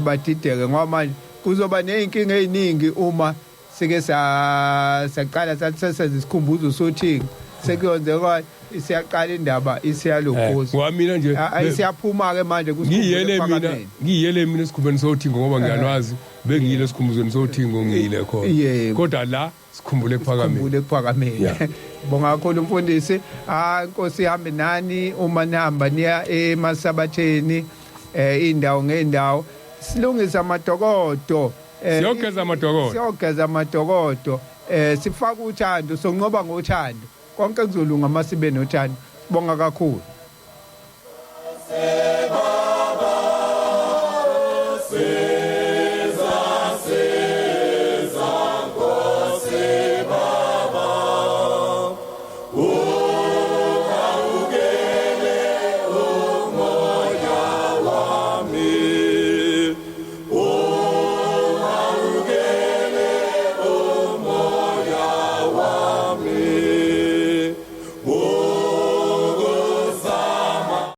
badideke ngoba manje kuzoba nezinkinga eziningi uma sike saqala sathi sesenza isikhumbuzo sothing sekuyonzeka isiyaqala indaba isiyalokhoza. Ngoba mina nje isiyaphuma ke manje kusikhumbuzo. Ngiyele mina esikhumbeni sothingo ngoba ngiyalwazi, bengiyile esikhumbuzweni sothingo ngiyile khona. Kodwa la Sikhumbule ekuphakameni. Sikhumbule ekuphakameni. Bonga kakhulu mfundisi. Ah, inkosi ihambe nani uma nihamba niya emasabatheni, indawo ngeindawo. Silungisa amadokodo. Siyogeza amadokodo. Siyogeza amadokodo. Sifaka uthando, sonqoba ngothando. Konke kuzolunga masibe nothando. Bonga kakhulu.